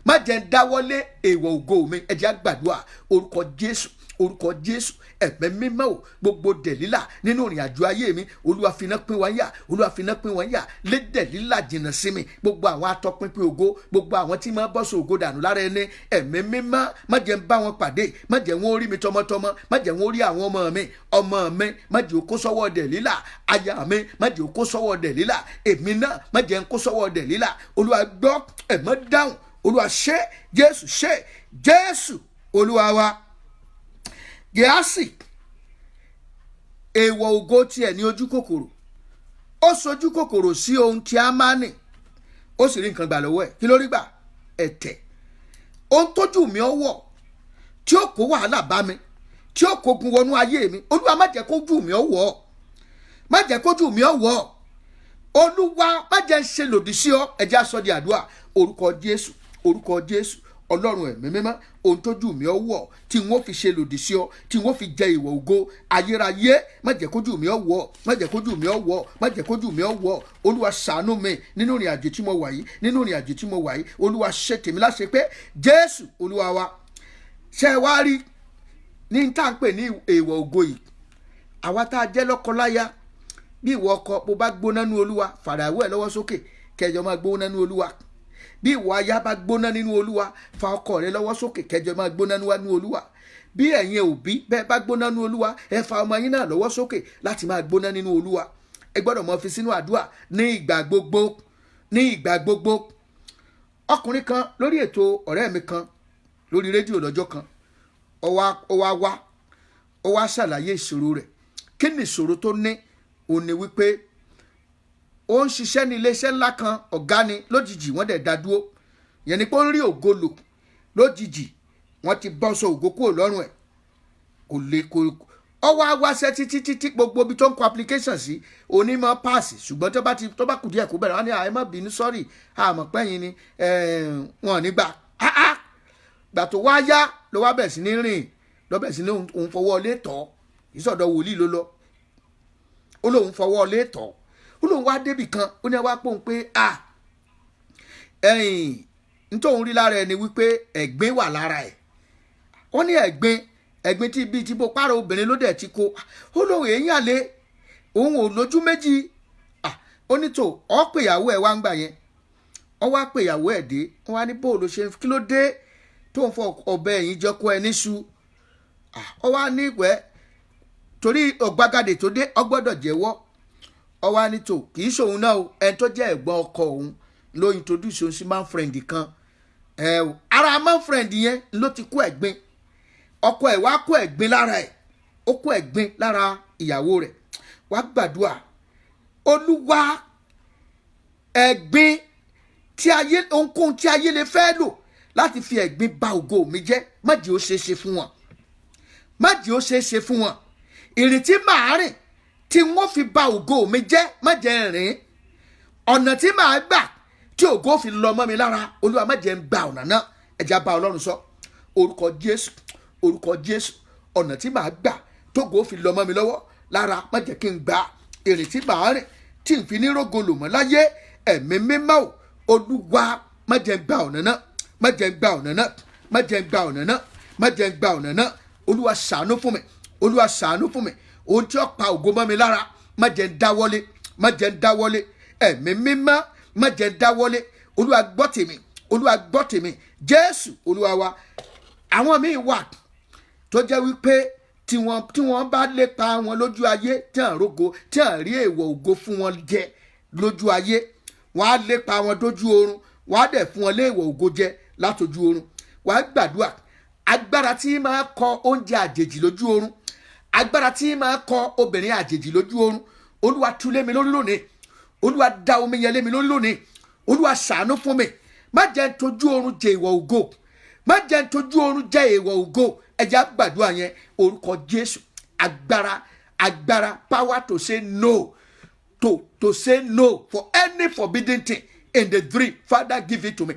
Má jẹ́ ń dáwọ́lé èèwọ̀ ògo mi. Ẹ jẹ́ á gbàdúrà. Orúkọ Jésù, orúkọ Jésù. Ẹ̀mí mímọ́ o, gbogbo dẹ̀lílà nínú ìrìn àjò ayé mi, Olúwa finá pín wọn yà. Olúwa finá pín wọn yà. Lé dẹ̀lílà jìnnà sí mi. Gbogbo àwọn atọpinpin ògo, gbogbo àwọn tí máa bọ́sọ̀ ògo dànù lára ẹni, ẹ̀mí mímọ́, má jẹ́ ń bá wọn pàdé. Má jẹ́ wọn ó rí mi tọmọtọmọ. Má jẹ́ wọn ó rí àwọn ọmọ mi. Ọmọ mi, má jẹ́ ó kó sọ́wọ́ dẹ̀lílà. Aya mi, má jẹ́ ó kó sọ́wọ́ dẹ̀lílà. Èmi náà, má jẹ́ ń kó sọ́wọ́ dẹ̀lílà. Olúwa gbọ́, ẹ̀mọ́ dáhùn. Olúwa ṣe. Jésù ṣe. Jésù Olúwa wa. Gẹ̀ásì, èèwọ̀ ògo tiẹ̀ ní ojú kòkòrò. Ó sojú kòkòrò sí ohun tí a máa nì, ó sì rí nǹkan gbà lọ́wọ́ ẹ̀. Kí ló rí gbà? Ẹ̀tẹ̀. Ohun tójú mi ọwọ́ tí ó kó wàhálà bá mi, tí ó kógun wọnú ayé mi, Olúwa, má jẹ́ kójú mi ọwọ́, má jẹ́ kójú mi ọwọ́. Olúwa, má jẹ́ ń ṣe lòdì sí ọ. Ẹ jẹ́ á sọ di àdúrà. Orúkọ Jésù, orúkọ Jésù. Ọlọ́run ẹ̀mí mímọ́, ohun tójú mi ọwọ́ tí wọ́n fi ṣe lòdì sí ọ, tí wọ́n fi jẹ ìwọ̀ ògo ayérayé, má jẹ́ kójú mi ọwọ́, má jẹ́ kójú mi ọwọ́, má jẹ́ kójú mi ọwọ́. Olúwa, ṣàánú mi nínú ìrìn àjò tí mo wà yìí, nínú ìrìn àjò tí mo wà yìí. Olúwa, ṣe tèmi láṣẹ pé. Jésù Olúwa wa. Ṣe wá rí ní tá à ń pè ní èèwọ̀ ògo yìí, àwa tá a jẹ́ lọ́kọláya, bí ìwọ ọkọ bó bá gbóná nú Olúwa, fàràwọ̀ ẹ̀ lọ́wọ́ sókè, kẹjọ máa gbóná nú Olúwa. Bí ìwọ aya bá gbóná nínú Olúwa, fa ọkọ rẹ lọ́wọ́ sókè, kẹjọ máa gbóná nínú Olúwa. Bí ẹ̀yin òbí bẹ́ẹ̀ bá gbóná nínú Olúwa, ẹ fa ọmọ yín náà lọ́wọ́ sókè láti máa gbóná nínú Olúwa. Ẹ gbọ́dọ̀ mọ fi sínú àdúrà ní ìgbà gbogbo, ní ìgbà gbogbo. Ọkùnrin kan lórí ètò ọ̀rẹ́ mi kan lórí rédíò lọ́jọ́ kan, ó wá wá, ó wá ṣàlàyé ìṣòro rẹ̀. Kí ni ìṣòro tó ní? Òun ni wípé ó ń ṣiṣẹ́ ní iléeṣẹ́ ńlá kan, ọ̀gá ni. Lójijì, wọ́n dẹ̀ dá dúró. Yẹn ni pé ó ń rí ògo lò, lójijì wọ́n ti bọ́ sọ ògo kúrò lọ́rùn ẹ̀. Kò lè kò ọ wá wáṣẹ́ títí títí, gbogbo ibi tó ń kọ application sí, onímọ̀ pass, ṣùgbọ́n tó bá ti tó bá kù díẹ̀ kó bẹ̀rẹ̀, wọ́n ní, "Ẹ má bínú, sorry, àmọ̀ pẹ́yìn ni." Wọn ò ní gbà. Gbà tó wá yá, ló wá bẹ̀ sí ní rìn, ló bẹ̀ sí ní òun fọwọ́ lé tọ́. Ìsọ̀dọ̀ wòlíì ló lọ. Ó lóun fọwọ́ lé tọ́, ó lóun wá débì kan, ó ní wá pòun pé a ẹ̀yìn nítorí rí lára ẹ̀ ni wípé ẹ̀gbin wà lára ẹ̀. Ó ní ẹ̀gbin, ẹ̀gbin tí bíi tí bó pààrọ̀ obìnrin ló dẹ̀ ti kó. Ó lóun èèyàn lé òun ò lójú méjì. Ó ní tò ọ́ pè ìyàwó ẹ̀ wá ń gbà yẹn. Ọ wá pè ìyàwó ẹ̀ dé. Wọ́n wá ní bóòlù ṣe, kí ló dé tó ń fọ ọ̀bẹ ẹ̀yìn jẹ́ kó ẹ níṣu? Ọ wá ní ìwẹ́ torí ọ̀gbagadè tó dé, ọ gbọ́dọ̀ jẹ́wọ́. Ọ wá ní tò kì í ṣòun náà o, ẹni tó jẹ́ ẹ̀gbọ́n ọkọ òun ló introduce òun sí man friend kan. Ẹ o, ara man friend yẹn ló ti kó ẹ̀gbin. Ọkọ ẹ̀ wá kó ẹ̀gbin lára ẹ̀, ó kó ẹ̀gbin lára ìyàwó rẹ̀. Wá gbàdúrà. Olúwa, ẹ̀gbin tí ayé, ohunkóhun tí ayé lè fẹ́ lò láti fi ẹ̀gbin ba ògo mi jẹ́, má jẹ́ ó ṣeé ṣe fún wọn. Má jẹ́ ó ṣeé ṣe fún wọn. Ìrìn tí màá rìn tí wọ́n fi ba ògo mi jẹ́, má jẹ́ n rìn. Ọ̀nà tí màá gbà tí ògo fi lọ mọ́ mi lára, Olúwa, má jẹ́ n gba ọ̀nà náà. Ẹ jẹ́ á bá Ọlọ́run sọ. Orúkọ Jésù, orúkọ Jésù. Ọ̀nà tí màá gbà tógo fi lọ mọ́ mi lọ́wọ́ lára, má jẹ́ kí n gbà. Ìrìn tí màá rìn tí n fi ní rógo lò mọ́ láyé, Ẹ̀mí Mímọ́ o, Olúwa, má jẹ́ n gba ọ̀nà náà. Má jẹ́ n gba ọ̀nà náà. Má jẹ́ n gba ọ̀nà náà. Má jẹ́ n gba ọ̀nà náà. Olúwa, ṣàánú fún mi. Olúwa, ṣàánú fún mi. Ohun tí ó pa ògo mọ́ mi lára, má jẹ́ n dáwọ́lé. Má jẹ́ n dáwọ́lé. Ẹ̀mí Mímọ́, má jẹ́ n dáwọ́lé. Olúwa, gbọ́ tèmi. Olúwa, gbọ́ tèmi. Jésù Olúwa wa. Àwọn míì wà tó jẹ́ wípé tí wọ́n bá lépa wọn lójú ayé, tí à ń rógo, tí à ń rí èèwọ̀ ògo fún wọn jẹ lójú ayé, wọ́n á lépa wọn dójú oorun, wọ́n á dẹ̀ fún wọn léèwọ̀ ògo jẹ látọjú oorun. Wọ́n á gbàdúrà. Agbára tí máa kọ oúnjẹ àjèjì lójú oorun, agbára tí máa kọ obìnrin àjèjì lójú oorun, Olúwa, tú lé mi lórí lónìí. Olúwa, da omi yẹn lé mi lórí lónìí. Olúwa, ṣàánú fún mi. Má jẹ́ n tójú oorun jẹ ìwọ̀ ògo. Má jẹ́ n tójú oorun jẹ ìwọ̀ ògo. Ẹ jẹ́ á gbàdúrà yẹn. Orúkọ Jésù. Agbára, agbára, power to say no, to say no for any forbidden thing in the dream. Father, give it to me.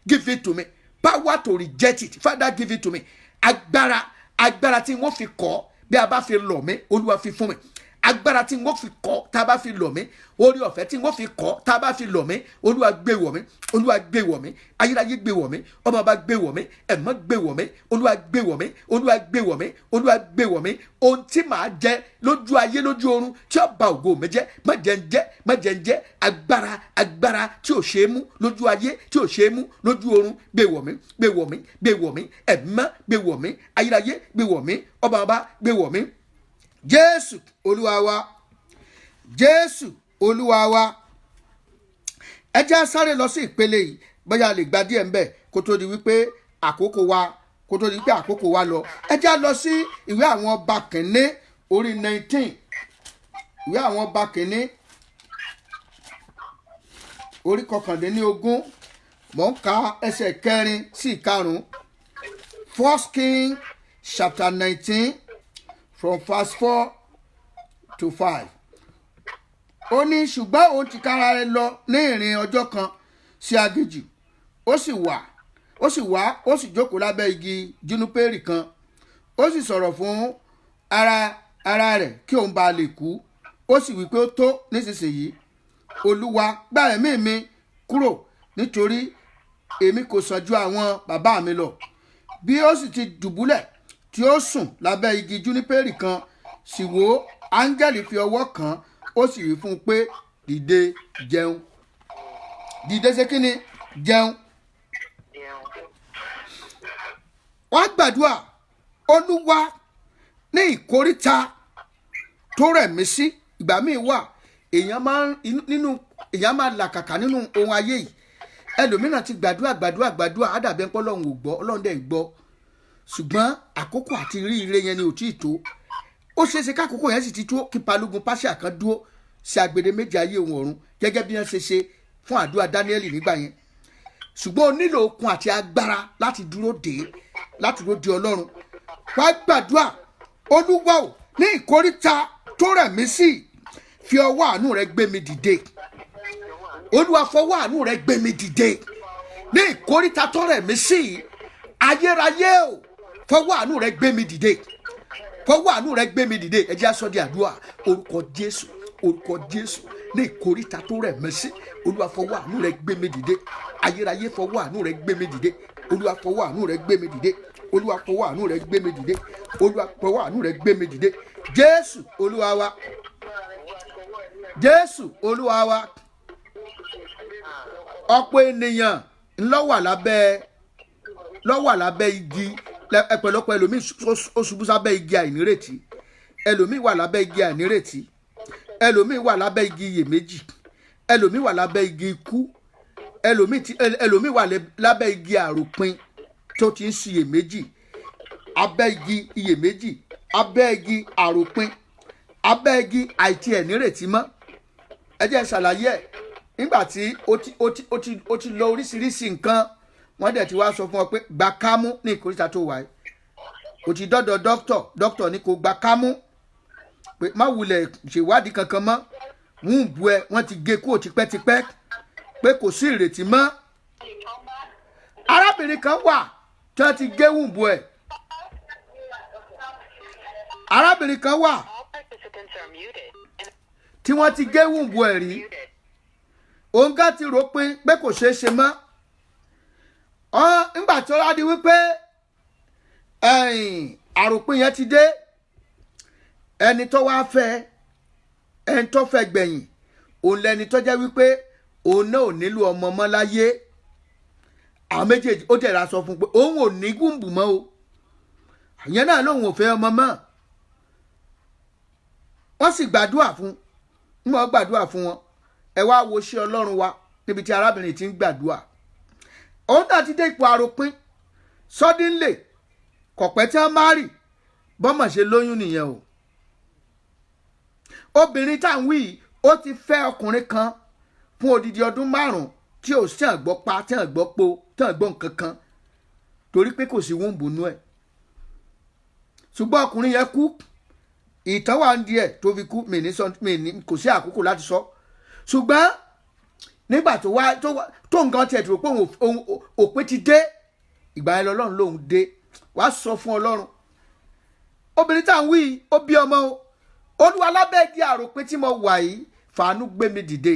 Give it to me. Power to reject it, Father, give it to me. Agbára, agbára tí wọ́n fi kọ́ bí a bá fi lọ̀ mí, Olúwa, fi fún mi. Agbára tí wọ́n fi kọ́ tá a bá fi lọ̀ mí, orí ọ̀fẹ́ tí wọ́n fi kọ́ tá a bá fi lọ̀ mí, Olúwa, gbé wọ̀ mí. Olúwa, gbé wọ̀ mí. Ayérayé, gbé wọ̀ mí. Ọmọ bá gbé wọ̀ mí. Ẹ̀mọ́ gbé wọ̀ mí. Olúwa, gbé wọ̀ mí. Olúwa, gbé wọ̀ mí. Olúwa, gbé wọ̀ mí. Ohun tí màá jẹ lójú ayé, lójú oorun, tí ó ba ògo mi jẹ́, má jẹ́ ń jẹ́, má jẹ́ ń jẹ́. Agbára, agbára tí ò ṣe é mú lójú ayé, tí ò ṣe é mú lójú oorun, gbé wọ̀ mí, gbé wọ̀ mí, gbé wọ̀ mí. Ẹ̀mọ́ gbé wọ̀ mí. Ayérayé, gbé wọ̀ mí. Ọba ọba, gbé wọ̀ mí. Jésù Olúwa wa. Jésù Olúwa wa. Ẹ jẹ́ á sáré lọ sí ìpele yìí, bóyá a lè gba díẹ̀ ńbẹ̀ kó tó di wípé àkókò wa lọ. Ẹ jẹ́ á lọ sí Ìwé Àwọn Ọba Kìnní, orí 19. Ìwé Àwọn Ọba Kìnní, orí 19. Mò ń ka ẹsẹ̀ 4 sí 5. First King chapter 19 from verse 4 to 5. Ó ní, ṣùgbọ́n òun tìkára rẹ̀ lọ ní ìrìn ọjọ́ kan sí aginjù. Ó sì wá, ó sì jókòó lábẹ́ igi júnípérì kan. Ó sì sọ̀rọ̀ fún ara ara rẹ̀ kí òun bá lè kú. Ó sì wí pé, "Ó tó nísinsìnyí, Olúwa, gba ẹ̀mí mi kúrò, nítorí èmi kò sàn ju àwọn bàbá mi lọ." Bí ó sì ti dùbúlẹ̀ tí ó sùn lábẹ́ igi júnípérì kan, sì wò ó, áńgẹ́lì fi ọwọ́ kàn án, ó sì wí fún un pé, "Dìde, jẹun." Dìde, ṣe kí ni? Jẹun. Jẹun. Wọ́n á gbàdúrà. Olúwa, ní ìkóríta tó rẹ̀ mí sí. Ìgbà míì wà, èèyàn máa ń nínú, èèyàn máa làkàkà nínú ohun ayé yìí. Ẹlòmíràn ti gbàdúrà, gbàdúrà, gbàdúrà, á dàbí ẹni pé Ọlọ́run ò gbọ́. Ọlọ́run dẹ̀ gbọ́, ṣùgbọ́n àkókò àti rí ire yẹn ni ò tí ì tó. Ó ṣeé ṣe kákòókò yẹn sì ti tó, kí balógun Páṣíà kan dúró sí agbede méjì ayé òun ọ̀run, gẹ́gẹ́ bí wọ́n ṣe ṣe fún àdúrà Dáníẹ́lì nígbà yẹn. Ṣùgbọ́n o nílò okun àti agbára láti dúró dé, láti dúró de Ọlọ́run. Wá gbàdúrà. Olúwa o, ní ìkóríta tó rẹ̀ mí sí, fi ọwọ́ àánú rẹ gbé mi dìde. Olúwa, fọwọ́ àánú rẹ gbé mi dìde ní ìkóríta tó rẹ̀ mí sí. Ayérayé o, fọwọ́ àánú rẹ gbé mi dìde. Fọwọ́ àánú rẹ gbé mi dìde. Ẹ jẹ́ á sọ di àdúrà. Orúkọ Jésù, orúkọ Jésù. Ní ìkóríta tó rẹ̀ mí sí, Olúwa, fọwọ́ àánú rẹ gbé mi dìde. Ayérayé, fọwọ́ àánú rẹ gbé mi dìde. Olúwa, fọwọ́ àánú rẹ gbé mi dìde. Olúwa, fọwọ́ àánú rẹ gbé mi dìde. Olúwa, fọwọ́ àánú rẹ gbé mi dìde. Jésù Olúwa wa. Jésù Olúwa wa. Ọ̀pọ̀ ènìyàn ló wà lábẹ́ igi. Ẹ̀pẹ̀lọpọ̀ ẹlòmíì ó ṣubú sábẹ́ igi àìnírètí. Ẹlòmíì wà lábẹ́ igi àìnírètí. Ẹlòmíì wà lábẹ́ igi iyèméjì. Ẹlòmíì wà lábẹ́ igi ikú. Ẹlòmíì wà lábẹ́ igi àròpin tó ti ń ṣiyèméjì. Abẹ́ igi iyèméjì, abẹ́ igi àròpin, abẹ́ igi àìtí ẹ̀ nírètí mọ́. Ẹ jẹ́ n ṣàlàyé ẹ̀. Nígbà tí ó ti lọ oríṣiríṣi nǹkan, wọ́n dẹ̀ ti wá sọ fún ọ pé, "Gba kámú ní ìkóríta tó wà yìí." O ti dọ́dọ̀ dókítọ̀, dókítọ̀ ní kò gba kámú pé má wulẹ̀ ṣèwádìí kankan mọ́, wúńbù ẹ wọ́n ti gé kúrò tipẹ́tipẹ́, pé kò sí ìrètí mọ́. Arábìnrin kan wà tí wọ́n ti gé wúńbù ẹ̀. Arábìnrin kan wà All participants are muted. And tí wọ́n ti gé wúńbù ẹ̀ rí. muted. Òun gá ti rò pin pé kò ṣeé ṣe mọ́ ọ. Ńgbà tó wá di wípé ẹ̀yìn àròpin yẹn ti dé, ẹni tó wá fẹ́, ẹni tó fẹ́ gbẹ̀yìn, òun lẹni tó jẹ́ wípé òun náà ò nílò ọmọ mọ́ láyé. Àwọn méjèèjì, ó tẹ̀ra sọ fún un pé òun ò ní womb mọ́ o. Àyẹn náà lòun ò fẹ́ ọmọ mọ́. Wọ́n sì gbàdúrà fún un, wọ́n gbàdúrà fún wọn. Ẹ wá wo ṣé Ọlọ́run wa níbi tí arábìnrin ti ń gbàdúrà, òun náà ti dé ipò àròpin. Suddenly, kọ̀pẹ́ tí wọ́n má rì bọ́mọ̀ ṣe lóyún nìyẹn o. Obìnrin tá à ń wí yìí, ó ti fẹ́ ọkùnrin kan fún odidi ọdún 5 tí ò sí àgbọ́ pa, tí àgbọ́ po, tí àgbọ́ nǹkan kan, torí pé kò sí womb nú ẹ̀. Ṣùgbọ́n ọkùnrin yẹn kú. Ìtàn wà ń di ẹ̀ tó fi kú, mi ní sọ, mi ní kò sí àkókò láti sọ. Ṣùgbọ́n nígbà tó wá tó nǹkan tiẹ̀ tó rò pé òun òpin ti dé, ìgbà yẹn lọ́lọ́run lòun dé. Wàá sọ fún Ọlọ́run. Obìnrin tá à ń wí yìí, ó bí ọmọ o. Olúwa, lábẹ́ igi àròpin tí mo wà yìí, fàánú gbé mi dìde,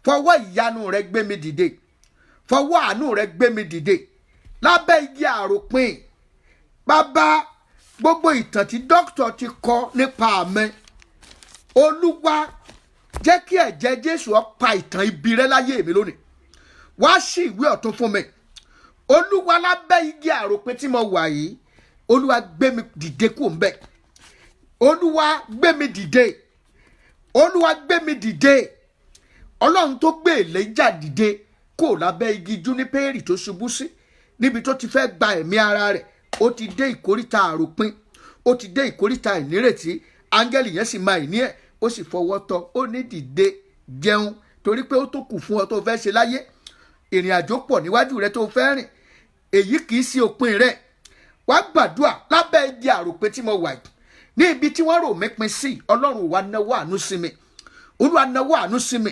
fọwọ́ ìyanu rẹ gbé mi dìde, fọwọ́ àánú rẹ gbé mi dìde lábẹ́ igi àròpin. Bàbá, gbogbo ìtàn tí dókítà ti kọ nípa mi, Olúwa, jẹ́ kí ẹ̀jẹ̀ Jésù ó pa ìtàn ibi rẹ láyé mi lónìí. Wá sí ìwé ọ̀tun fún mi. Olúwa, lábẹ́ igi àròpin tí mo wà yìí, Olúwa, gbé mi dìde kúrò ńbẹ̀. Olúwa, gbé mi dìde. Olúwa, gbé mi dìde. Ọlọ́run tó gbé Èlíjà dìde kó lábẹ́ igi júnípẹ́ẹ̀rì tó ṣubú sí níbi tó ti fẹ́ gba ẹ̀mí ara rẹ̀. Ó ti dé ìkóríta àròpin, ó ti dé ìkóríta ìnírètí. Áńgẹ́lì yẹn sì máa ìní ẹ̀, ó sì fọwọ́ tọ́, ó ní, "Dìde, jẹun, torí pé ó tó kù fún ọ tó fẹ́ ṣe láyé. Ìrìn àjò pọ̀ níwájú rẹ tó fẹ́ rìn. Èyí kì í ṣe òpin rẹ̀." Wá gbàdúrà: lábẹ́ igi àròpin tí mo wà yìí, ní ibi tí wọ́n rò mí pin sí, Ọlọ́run wa, náwó àánú sí mi. Olúwa, náwó àánú sí mi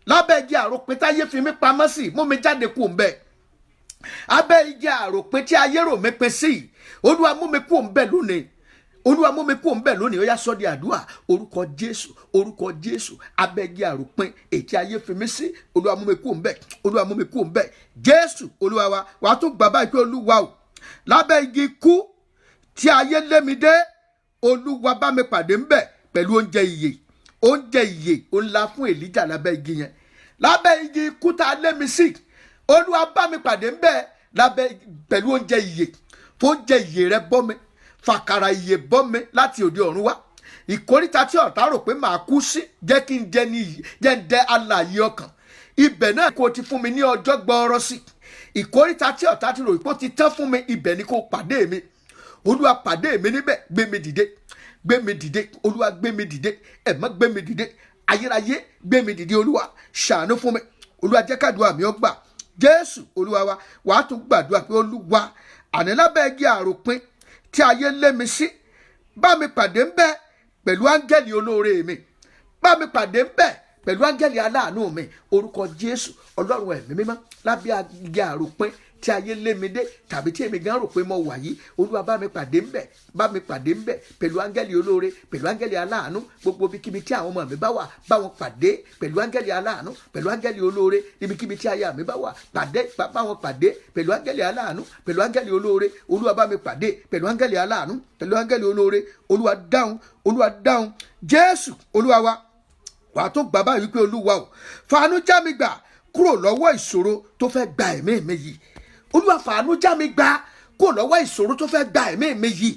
lábẹ́ igi àròpin táyé fi mí pamọ́ sí. Mú mi jáde kúrò ńbẹ̀. Abẹ́ igi àròpin tí ayé rò mí pin sí, Olúwa, mú mi kúrò ńbẹ̀ lónìí. Olúwa, mú mi kúrò ńbẹ̀ lónìí. Ó yá, sọ di àdúrà. Orúkọ Jésù, orúkọ Jésù. Abẹ́ igi àròpin èyí ayé fi mí sí, Olúwa, mú mi kúrò ńbẹ̀. Olúwa, mú mi kúrò ńbẹ̀. Jésù Olúwa wa. Wàá tún gbà báyìí pé, Olúwa o, lábẹ́ igi ikú tí ayé lé mi dé, Olúwa, bá mi pàdé ńbẹ̀ pẹ̀lú oúnjẹ ìyè. Oúnjẹ ìyè ó ńlá fún Èlíjà lábẹ́ igi yẹn. Lábẹ́ igi ikú tá a lé mi sí, Olúwa, bá mi pàdé ńbẹ̀ lábẹ́ pẹ̀lú oúnjẹ ìyè. Fóúnjẹ ìyè rẹ bọ́ mi, fàkàrà ìyè bọ́ mi láti òde ọ̀run wá. Ìkóríta tí ọ̀tá rò pé màá kú sí, jẹ́ kí n jẹ́ ní jẹ́ ń dẹ́ alààyè ọkàn. Ibẹ̀ náà kò ti fún mi ní ọjọ́ gbọ́ọ́rọ́ sí. Ìkóríta tí ọ̀tá ti rò pé ó ti tán fún mi, ibẹ̀ ni kò pàdé mi. Olúwa, pàdé mi níbẹ̀. Gbé mi dìde, gbé mi dìde. Olúwa, gbé mi dìde. Ẹ̀mọ́, gbé mi dìde. Ayérayé, gbé mi dìde. Olúwa, ṣàánú fún mi. Olúwa, jẹ́ kádùá mi ó gbà. Jésù Olúwa wa. Wàá tún gbàdúrà pé, Olúwa, àní lábẹ́ igi àròpin tí ayé lé mi sí, bá mi pàdé ń bẹ pẹ̀lú áńgẹ́lì olóore mi. Bá mi pàdé ń bẹ pẹ̀lú áńgẹ́lì aláàánú mi. Orúkọ Jésù. Ọlọ́run ẹ̀mí mímọ́, lábẹ́ igi àròpin tí ayé lé mi dé tàbí tí èmi gan rò pé mo wà yìí, Olúwa, bá mi pàdé ńbẹ̀, bá mi pàdé ńbẹ̀ pẹ̀lú áńgẹ́lì olóore, pẹ̀lú áńgẹ́lì aláàánú. Gbogbo ibikíbi tí àwọn ọmọ mi bá wà, bá wọn pàdé pẹ̀lú áńgẹ́lì aláàánú, pẹ̀lú áńgẹ́lì olóore. Ibikíbi tí aya mi bá wà, pàdé, bá wọn pàdé pẹ̀lú áńgẹ́lì aláàánú, pẹ̀lú áńgẹ́lì olóore. Olúwa, bá mi pàdé pẹ̀lú áńgẹ́lì aláàánú, pẹ̀lú áńgẹ́lì olóore. Olúwa, dáhùn. Olúwa, dáhùn. Jésù Olúwa wa. Wàá tó gbà báyìí wípé, Olúwa o, fàánú já mi gbà kúrò lọ́wọ́ ìṣòro tó fẹ́ gba ẹ̀mí mi yìí. Olúwa, fàánú já mi gbà kúrò lọ́wọ́ ìṣòro tó fẹ́ gba ẹ̀mí mi yìí.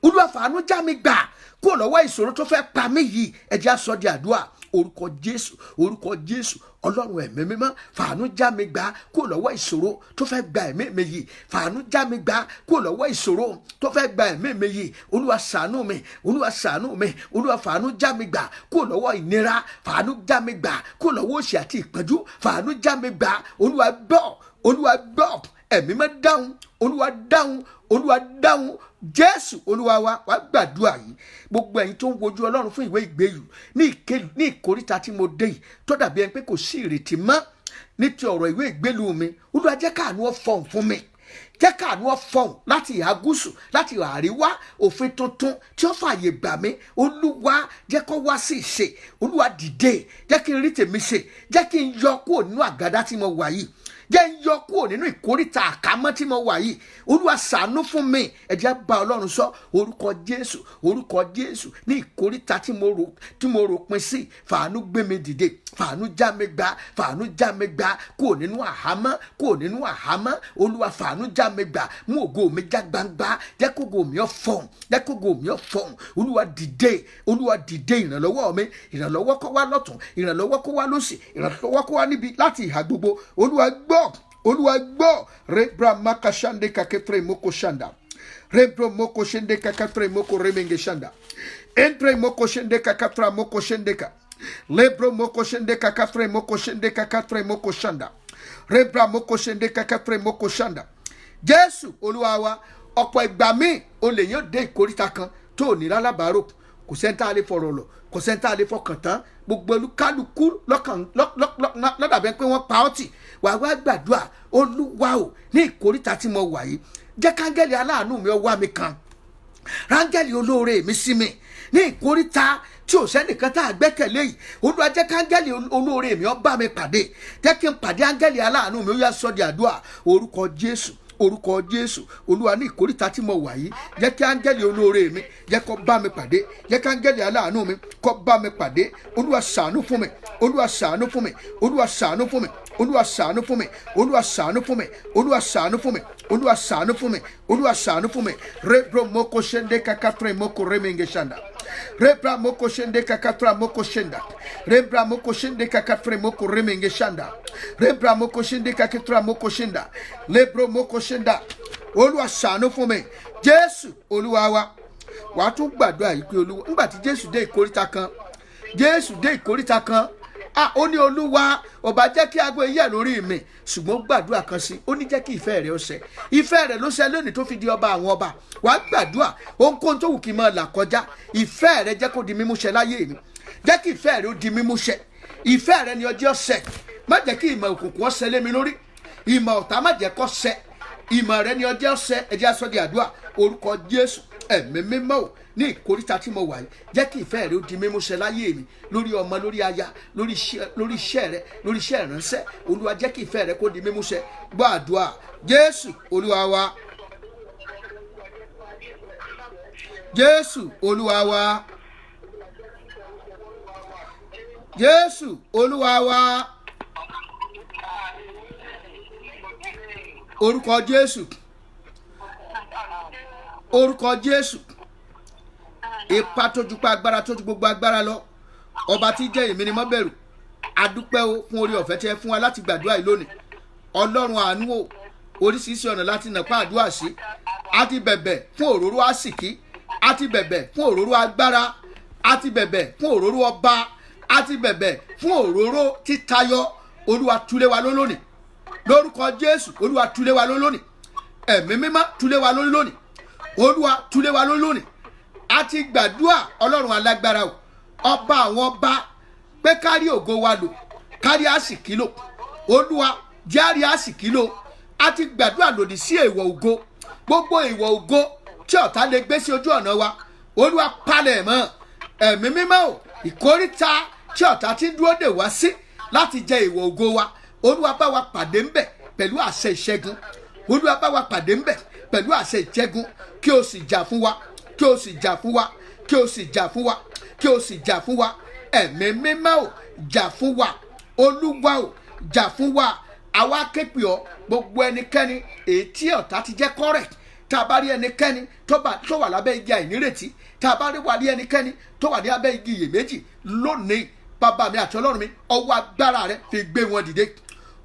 Olúwa, fàánú já mi gbà kúrò lọ́wọ́ ìṣòro tó fẹ́ pa mí yìí. Ẹ jẹ́ á sọ di àdúrà. Orúkọ Jésù, orúkọ Jésù. Ọlọ́run ẹ̀mí mímọ́, fàánú já mi gbà kúrò lọ́wọ́ ìṣòro tó fẹ́ gba ẹ̀mí mi yìí. Fàánú já mi gbà kúrò lọ́wọ́ ìṣòro tó fẹ́ gba ẹ̀mí mi yìí. Olúwa, ṣàánú mi. Olúwa, ṣàánú mi. Olúwa, fàánú já mi gbà kúrò lọ́wọ́ ìnira. Fàánú já mi gbà kúrò lọ́wọ́ òṣì àti ìpọ́njú. Fàánú já mi gbà. Olúwa, gbọ́. Olúwa, gbọ́. Ẹ̀mí mọ́, dáhùn. Olúwa, dáhùn. Olúwa, dáhùn. Jésù Olúwa wa. Wá gbàdúrà yìí. Gbogbo ẹ̀yin tó ń wojú Ọlọ́run fún ìwé ìgbéyù ní ìkóríta tí mo dé yìí, tó dàbí ẹni pé kò sí ìrètí mọ́ ní ti ọ̀rọ̀ ìwé ìgbélú mi, Olúwa, jẹ́ káàánú ó fọhùn fún mi. Jẹ́ káàánú ó fọhùn láti ìhà gúúsù, láti ìhà àríwá. Òfin tuntun tí ó fààyè gbà mí, Olúwa, jẹ́ kó wá sí ìṣe. Olúwa, dìde, jẹ́ kí n rí tèmi ṣe. Jẹ́ kí n yọ kúrò nínú àgádá tí mo wà yìí. Jẹ́ ń yọ kúrò nínú ìkóríta àkámọ́ tí mo wà yìí. Olúwa, ṣàánú fún mi. Ẹ jẹ́ bá Ọlọ́run sọ. Orúkọ Jésù, orúkọ Jésù. Ní ìkóríta tí mo rò pin sí, fàánú gbé mi dìde, fàánú já mi gbà, fàánú já mi gbà kúrò nínú àhámọ́, kúrò nínú àhámọ́. Olúwa, fàánú já mi gbà. Mú ògo mi já gbangba. Jẹ́ kógo mi ó fọ̀hún, jẹ́ kógo mi ó fọ̀hún. Olúwa, dìde. Olúwa, dìde ìrànlọ́wọ́ mi. Ìrànlọ́wọ́ kó wá lọ́tún, ìrànlọ́wọ́ kó wá lósì, ìrànlọ́wọ́ kó wá níbi láti ìhà gbogbo. Olúwa, gbọ́. Olúwa, gbọ́. Rebra makashande kaketre moko shanda rebro moko shende kakatre moko remenge shanda entre moko shende kakatra moko shende ka lebro moko shende kakatre moko shende kakatre moko shanda rebra moko shende kakatre moko shanda. Jésù Olúwa wa. Ọ̀pọ̀ ìgbà míì, o lè yàn dé ìkóríta kan tó ò ní lálábàárò. Kò sẹ́ńtà lè fọ̀rọ̀ lọ, kò sẹ́ńtà lè fọkàn tán. Gbogbo olúkálukú lọ́kàn lọ́dàbẹ́ pé wọ́n pa ọ́ tì. Wàá wá gbàdúrà. Olúwa o, ní ìkóríta tí mo wà yìí, jẹ́ kángẹ́lì aláàánú mi ó wá mi kan. Rángẹ́lì olóore mi sí mi. Ní ìkóríta tí ò sẹ́nìkan tá a gbẹ́kẹ̀lé yìí, Olúwa, jẹ́ kángẹ́lì olóore mi ó bá mi pàdé. Jẹ́ kí n pàdé áńgẹ́lì aláàánú mi. Ó yá, sọ di àdúrà. Orúkọ Jésù, orúkọ Jésù. Olúwa, ní ìkóríta tí mo wà yìí, jẹ́ kí áńgẹ́lì olóore mi, jẹ́ kó bá mi pàdé. Jẹ́ kí áńgẹ́lì aláàánú mi kó bá mi pàdé. Olúwa, ṣàánú fún mi. Olúwa, ṣàánú fún mi. Olúwa, ṣàánú fún mi. Olúwa, ṣàánú fún mi. Olúwa, ṣàánú fún mi. Olúwa, ṣàánú fún mi. Olúwa, ṣàánú fún mi. Olúwa, ṣàánú fún mi. Rebro moko shende kakatre moko remenge shanda rebra moko shende kakatra moko shenda rebra moko shende kakatre moko remenge shanda rebra moko shende kakatra moko shenda lebro moko shenda. Olúwa, ṣàánú fún mi. Jésù Olúwa wa. Wàá tún gbàdúrà yìí pé Olúwa, nígbà tí Jésù dé ìkóríta kan, Jésù dé ìkóríta kan, ah, ó ní, "Olúwa, ọba, jẹ́ kí aago yẹ̀ lórí mi." Ṣùgbọ́n ó gbàdúrà kan sí, ó ní, "Jẹ́ kí ìfẹ́ rẹ̀ ó ṣẹ." Ìfẹ́ rẹ̀ ló ṣẹ lónìí tó fi di ọba àwọn ọba. Wàá gbàdúrà. Ohunkóhun tó wù kí n máa là kọjá, ìfẹ́ rẹ̀ jẹ́ kó di mímúṣẹ láyé mi. Jẹ́ kí ìfẹ́ rẹ̀ ó di mímúṣẹ. Ìfẹ́ rẹ̀ ni ọjọ́ ṣẹ. Má jẹ́ kí ìmọ̀ òkùnkùn ó ṣẹ lé mi lórí. Ìmọ̀ ọ̀tá, má jẹ́ kó ṣẹ. Ìmọ̀ rẹ ni ọjọ́ ṣẹ. Ẹ jẹ́ á sọ di àdúrà. Orúkọ Jésù. Ẹ̀mí Mímọ́ o, ní ìkóríta tí mo wà yìí, jẹ́ kí ìfẹ́ rẹ ó di mímúṣẹ láyé mi, lórí ọmọ, lórí aya, lórí iṣẹ́ rẹ, lórí iṣẹ́ ìránṣẹ́. Olúwa, jẹ́ kí ìfẹ́ rẹ kó di mímúṣẹ. Gbọ́ àdúrà. Jésù Olúwa wa. Jésù Olúwa wa. Jésù Olúwa wa. Orúkọ Jésù, orúkọ Jésù. Ipa tó ju pa agbára tó ju gbogbo agbára lọ, ọba tí jẹ́ èmi ni mọ́ bẹ̀rù, adúpẹ́ o fún orí ọ̀fẹ́ tí ẹ fún wa láti gbàdúrà yìí lónìí. Ọlọ́run àánú o, oríṣiríṣi ọ̀nà láti nàpá àdúrà sí. A ti bẹ̀bẹ̀ fún òróró àsìkí, a ti bẹ̀bẹ̀ fún òróró agbára, a ti bẹ̀bẹ̀ fún òróró ọba, a ti bẹ̀bẹ̀ fún òróró títayọ. Olúwa, túlé wa lónìí lórúkọ Jésù. Olúwa, túlé wa lónìí. Ẹ̀mí Mímọ́, túlé wa lónìí. Olúwa, túlé wa lónìí. A ti gbàdúrà. Ọlọ́run alágbára o, ọba àwọn ọba, pé kárí ògo wa lò, kárí àsìkí lò. Olúwa, járí àsìkí lò. A ti gbàdúrà lòdì sí èèwọ̀ ògo. Gbogbo èèwọ̀ ògo tí ọ̀tá lè gbé sí ojú ọ̀nà wa, Olúwa, palẹ̀ mọ́. Ẹ̀mí Mímọ́ o, ìkóríta tí ọ̀tá ti ń dúró dè wá sí láti jẹ èèwọ̀ ògo wa, Olúwa, bá wa pàdé ńbẹ̀ pẹ̀lú àṣẹ ìṣẹ́gun. Olúwa, bá wa pàdé ńbẹ̀ pẹ̀lú àṣẹ ìṣẹ́gun, kí o sì jà fún wa, kí o sì jà fún wa, kí o sì jà fún wa, kí o sì jà fún wa. Ẹ̀mí Mímọ́ o, jà fún wa. Olúwa o, jà fún wa. Àwa képe ọ. Gbogbo ẹnikẹ́ni èyí tí ọ̀tá ti jẹ́ kọ́rẹ̀, tá a bá rí ẹnikẹ́ni tó wà lábẹ́ igi àìnírètí, tá a bá rí wà ní ẹnikẹ́ni tó wà ní abẹ́ igi iyèméjì lónìí, bàbá mi àti Ọlọ́run mi, ọwọ́ agbára rẹ fi gbé wọn dìde.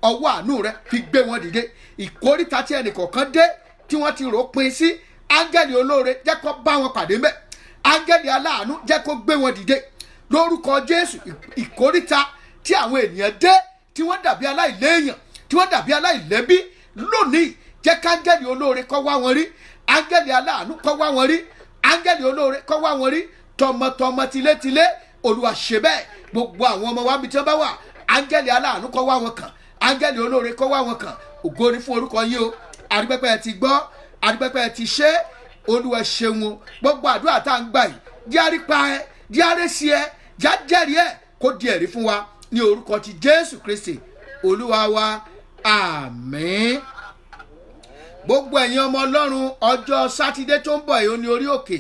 Ọwọ́ àánú rẹ fi gbé wọn dìde. Ìkóríta tí ẹnìkọ̀ọ̀kan dé tí wọ́n ti rò pin sí, áńgẹ́lì olóore, jẹ́ kó bá wọn pàdé ńbẹ̀. Áńgẹ́lì aláàánú, jẹ́ kó gbé wọn dìde lórúkọ Jésù. Ìkóríta tí àwọn ènìyàn dé tí wọ́n dàbí aláìléèyàn, tí wọ́n dàbí aláìlẹ́bí lónìí, jẹ́ káńgẹ́lì olóore kó wá wọn rí. Áńgẹ́lì aláàánú kó wá wọn rí, áńgẹ́lì olóore kó wá wọn rí, tọmọtọmọ, tilétilé. Olúwa, ṣe bẹ́ẹ̀. Gbogbo àwọn ọmọ wa bí tí wọ́n bá wà, áńgẹ́lì aláàánú kó wá wọn kàn, áńgẹ́lì olóore kó wá wọn kàn. Ògo ni fún orúkọ yín o. Àdúpẹ́pẹ́ ti gbọ́, àdúpẹ́pẹ́ ti ṣe. Olúwa, ṣeun o. Gbogbo àdúrà tá à ń gbà yìí, díárí pa ẹ, díárí sí ẹ, jájẹ́rìí ẹ, kó di ẹ̀rí fún wa ní orúkọ ti Jésù Kristi Olúwa wa. Àmín. Gbogbo ẹ̀yin ọmọ Ọlọ́run, ọjọ́ Sátidé tó ń bọ̀ yìí, ó ní orí òkè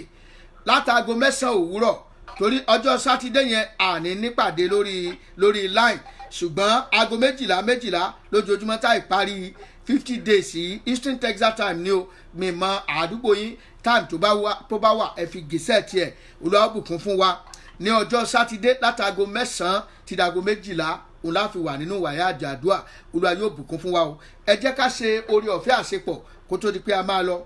látago 9 òwúrọ̀, torí ọjọ́ Sátidé yẹn àní nípàdé lórí line, ṣùgbọ́n aago 12 12 lójoojúmọ́ tá ìparí 50 days yìí, Eastern Texas Time ni o. Mi mọ àdúgbò yín time tó bá wà, ẹ fi gèsè tiẹ̀. Olúwa bùkún fún wa. Ní ọjọ́ Sátidé látago 9 ti dago 12, òun láfi wà nínú wàyà àjàdúà. Olúwa yóò bùkún fún wa o. Ẹ jẹ́ ká ṣe oore ọ̀fẹ́ àṣepọ̀ kó tó di pé a máa lọ.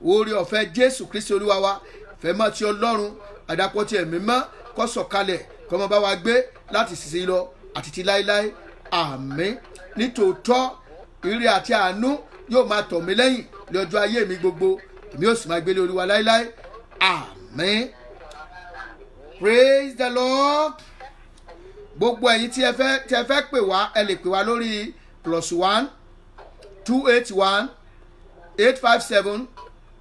Oore ọ̀fẹ́ Jésù Kristi Olúwa wa, fẹ́mọ́ ti Ọlọ́run, àdàpọ̀ ti Ẹ̀mí mọ́, kó sọ̀kalẹ̀, kó máa bá wa gbé láti sísìn lọ àti ti láéláé. Àmín. Nítòótọ́, ire àti àánú yóò máa tọ̀ mí lẹ́yìn lọ́jọ́ ayé mi gbogbo, èmi yóò sì máa gbélé Olúwa láéláé. Àmín. Praise the Lord. Gbogbo ẹ̀yin tí ẹ fẹ́ pè wá, ẹ lè pè wá lórí +1 281 857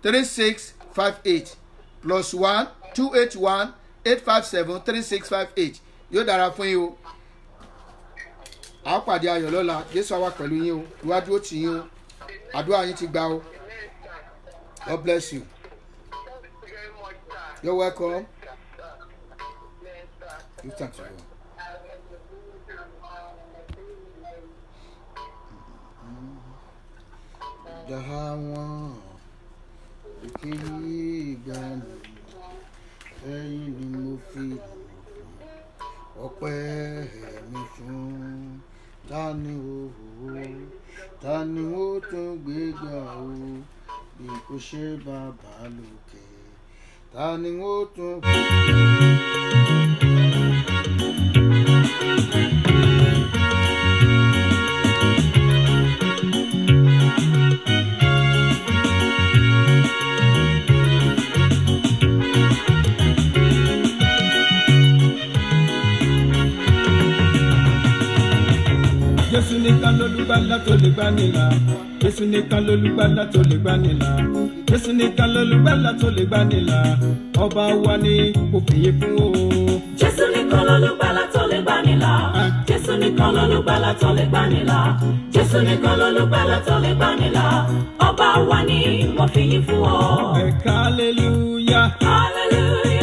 3658, +1 281 857 3658. Yóò dára fún yín o. A ó pàdé ayọ̀ lọ́la. Jésù á wà pẹ̀lú yín o. Iwájú ó tì yín o. Àdúrà yín ti gbà o. God bless you. Very much, sir. You're welcome. Yes, sir. Give thanks to God. Jahawọn ìkiri ìgbàanì, ẹ̀yin ni mo fi ọpẹ́ mi fún. Ta ni o, ta ni ó tún gbé gbà o, bí kò ṣe bàbá lókè? Ta ni ó tún. Jésù nìkan lolùgbàlà tó lè gbani là. Jésù nìkan lolùgbàlà tó lè gbani là. Jésù nìkan lolùgbàlà tó lè gbani là. Ọba wa ni kò fìyè fún o. Jésù nìkan lolùgbàlà tó lè gbani là. Jésù nìkan lolùgbàlà tó lè gbani là. Jésù nìkan lolùgbàlà tó lè gbani là. Ọba wa ni mo fi yìn fún ọ. Ẹ̀ka hallelujah. Hallelujah.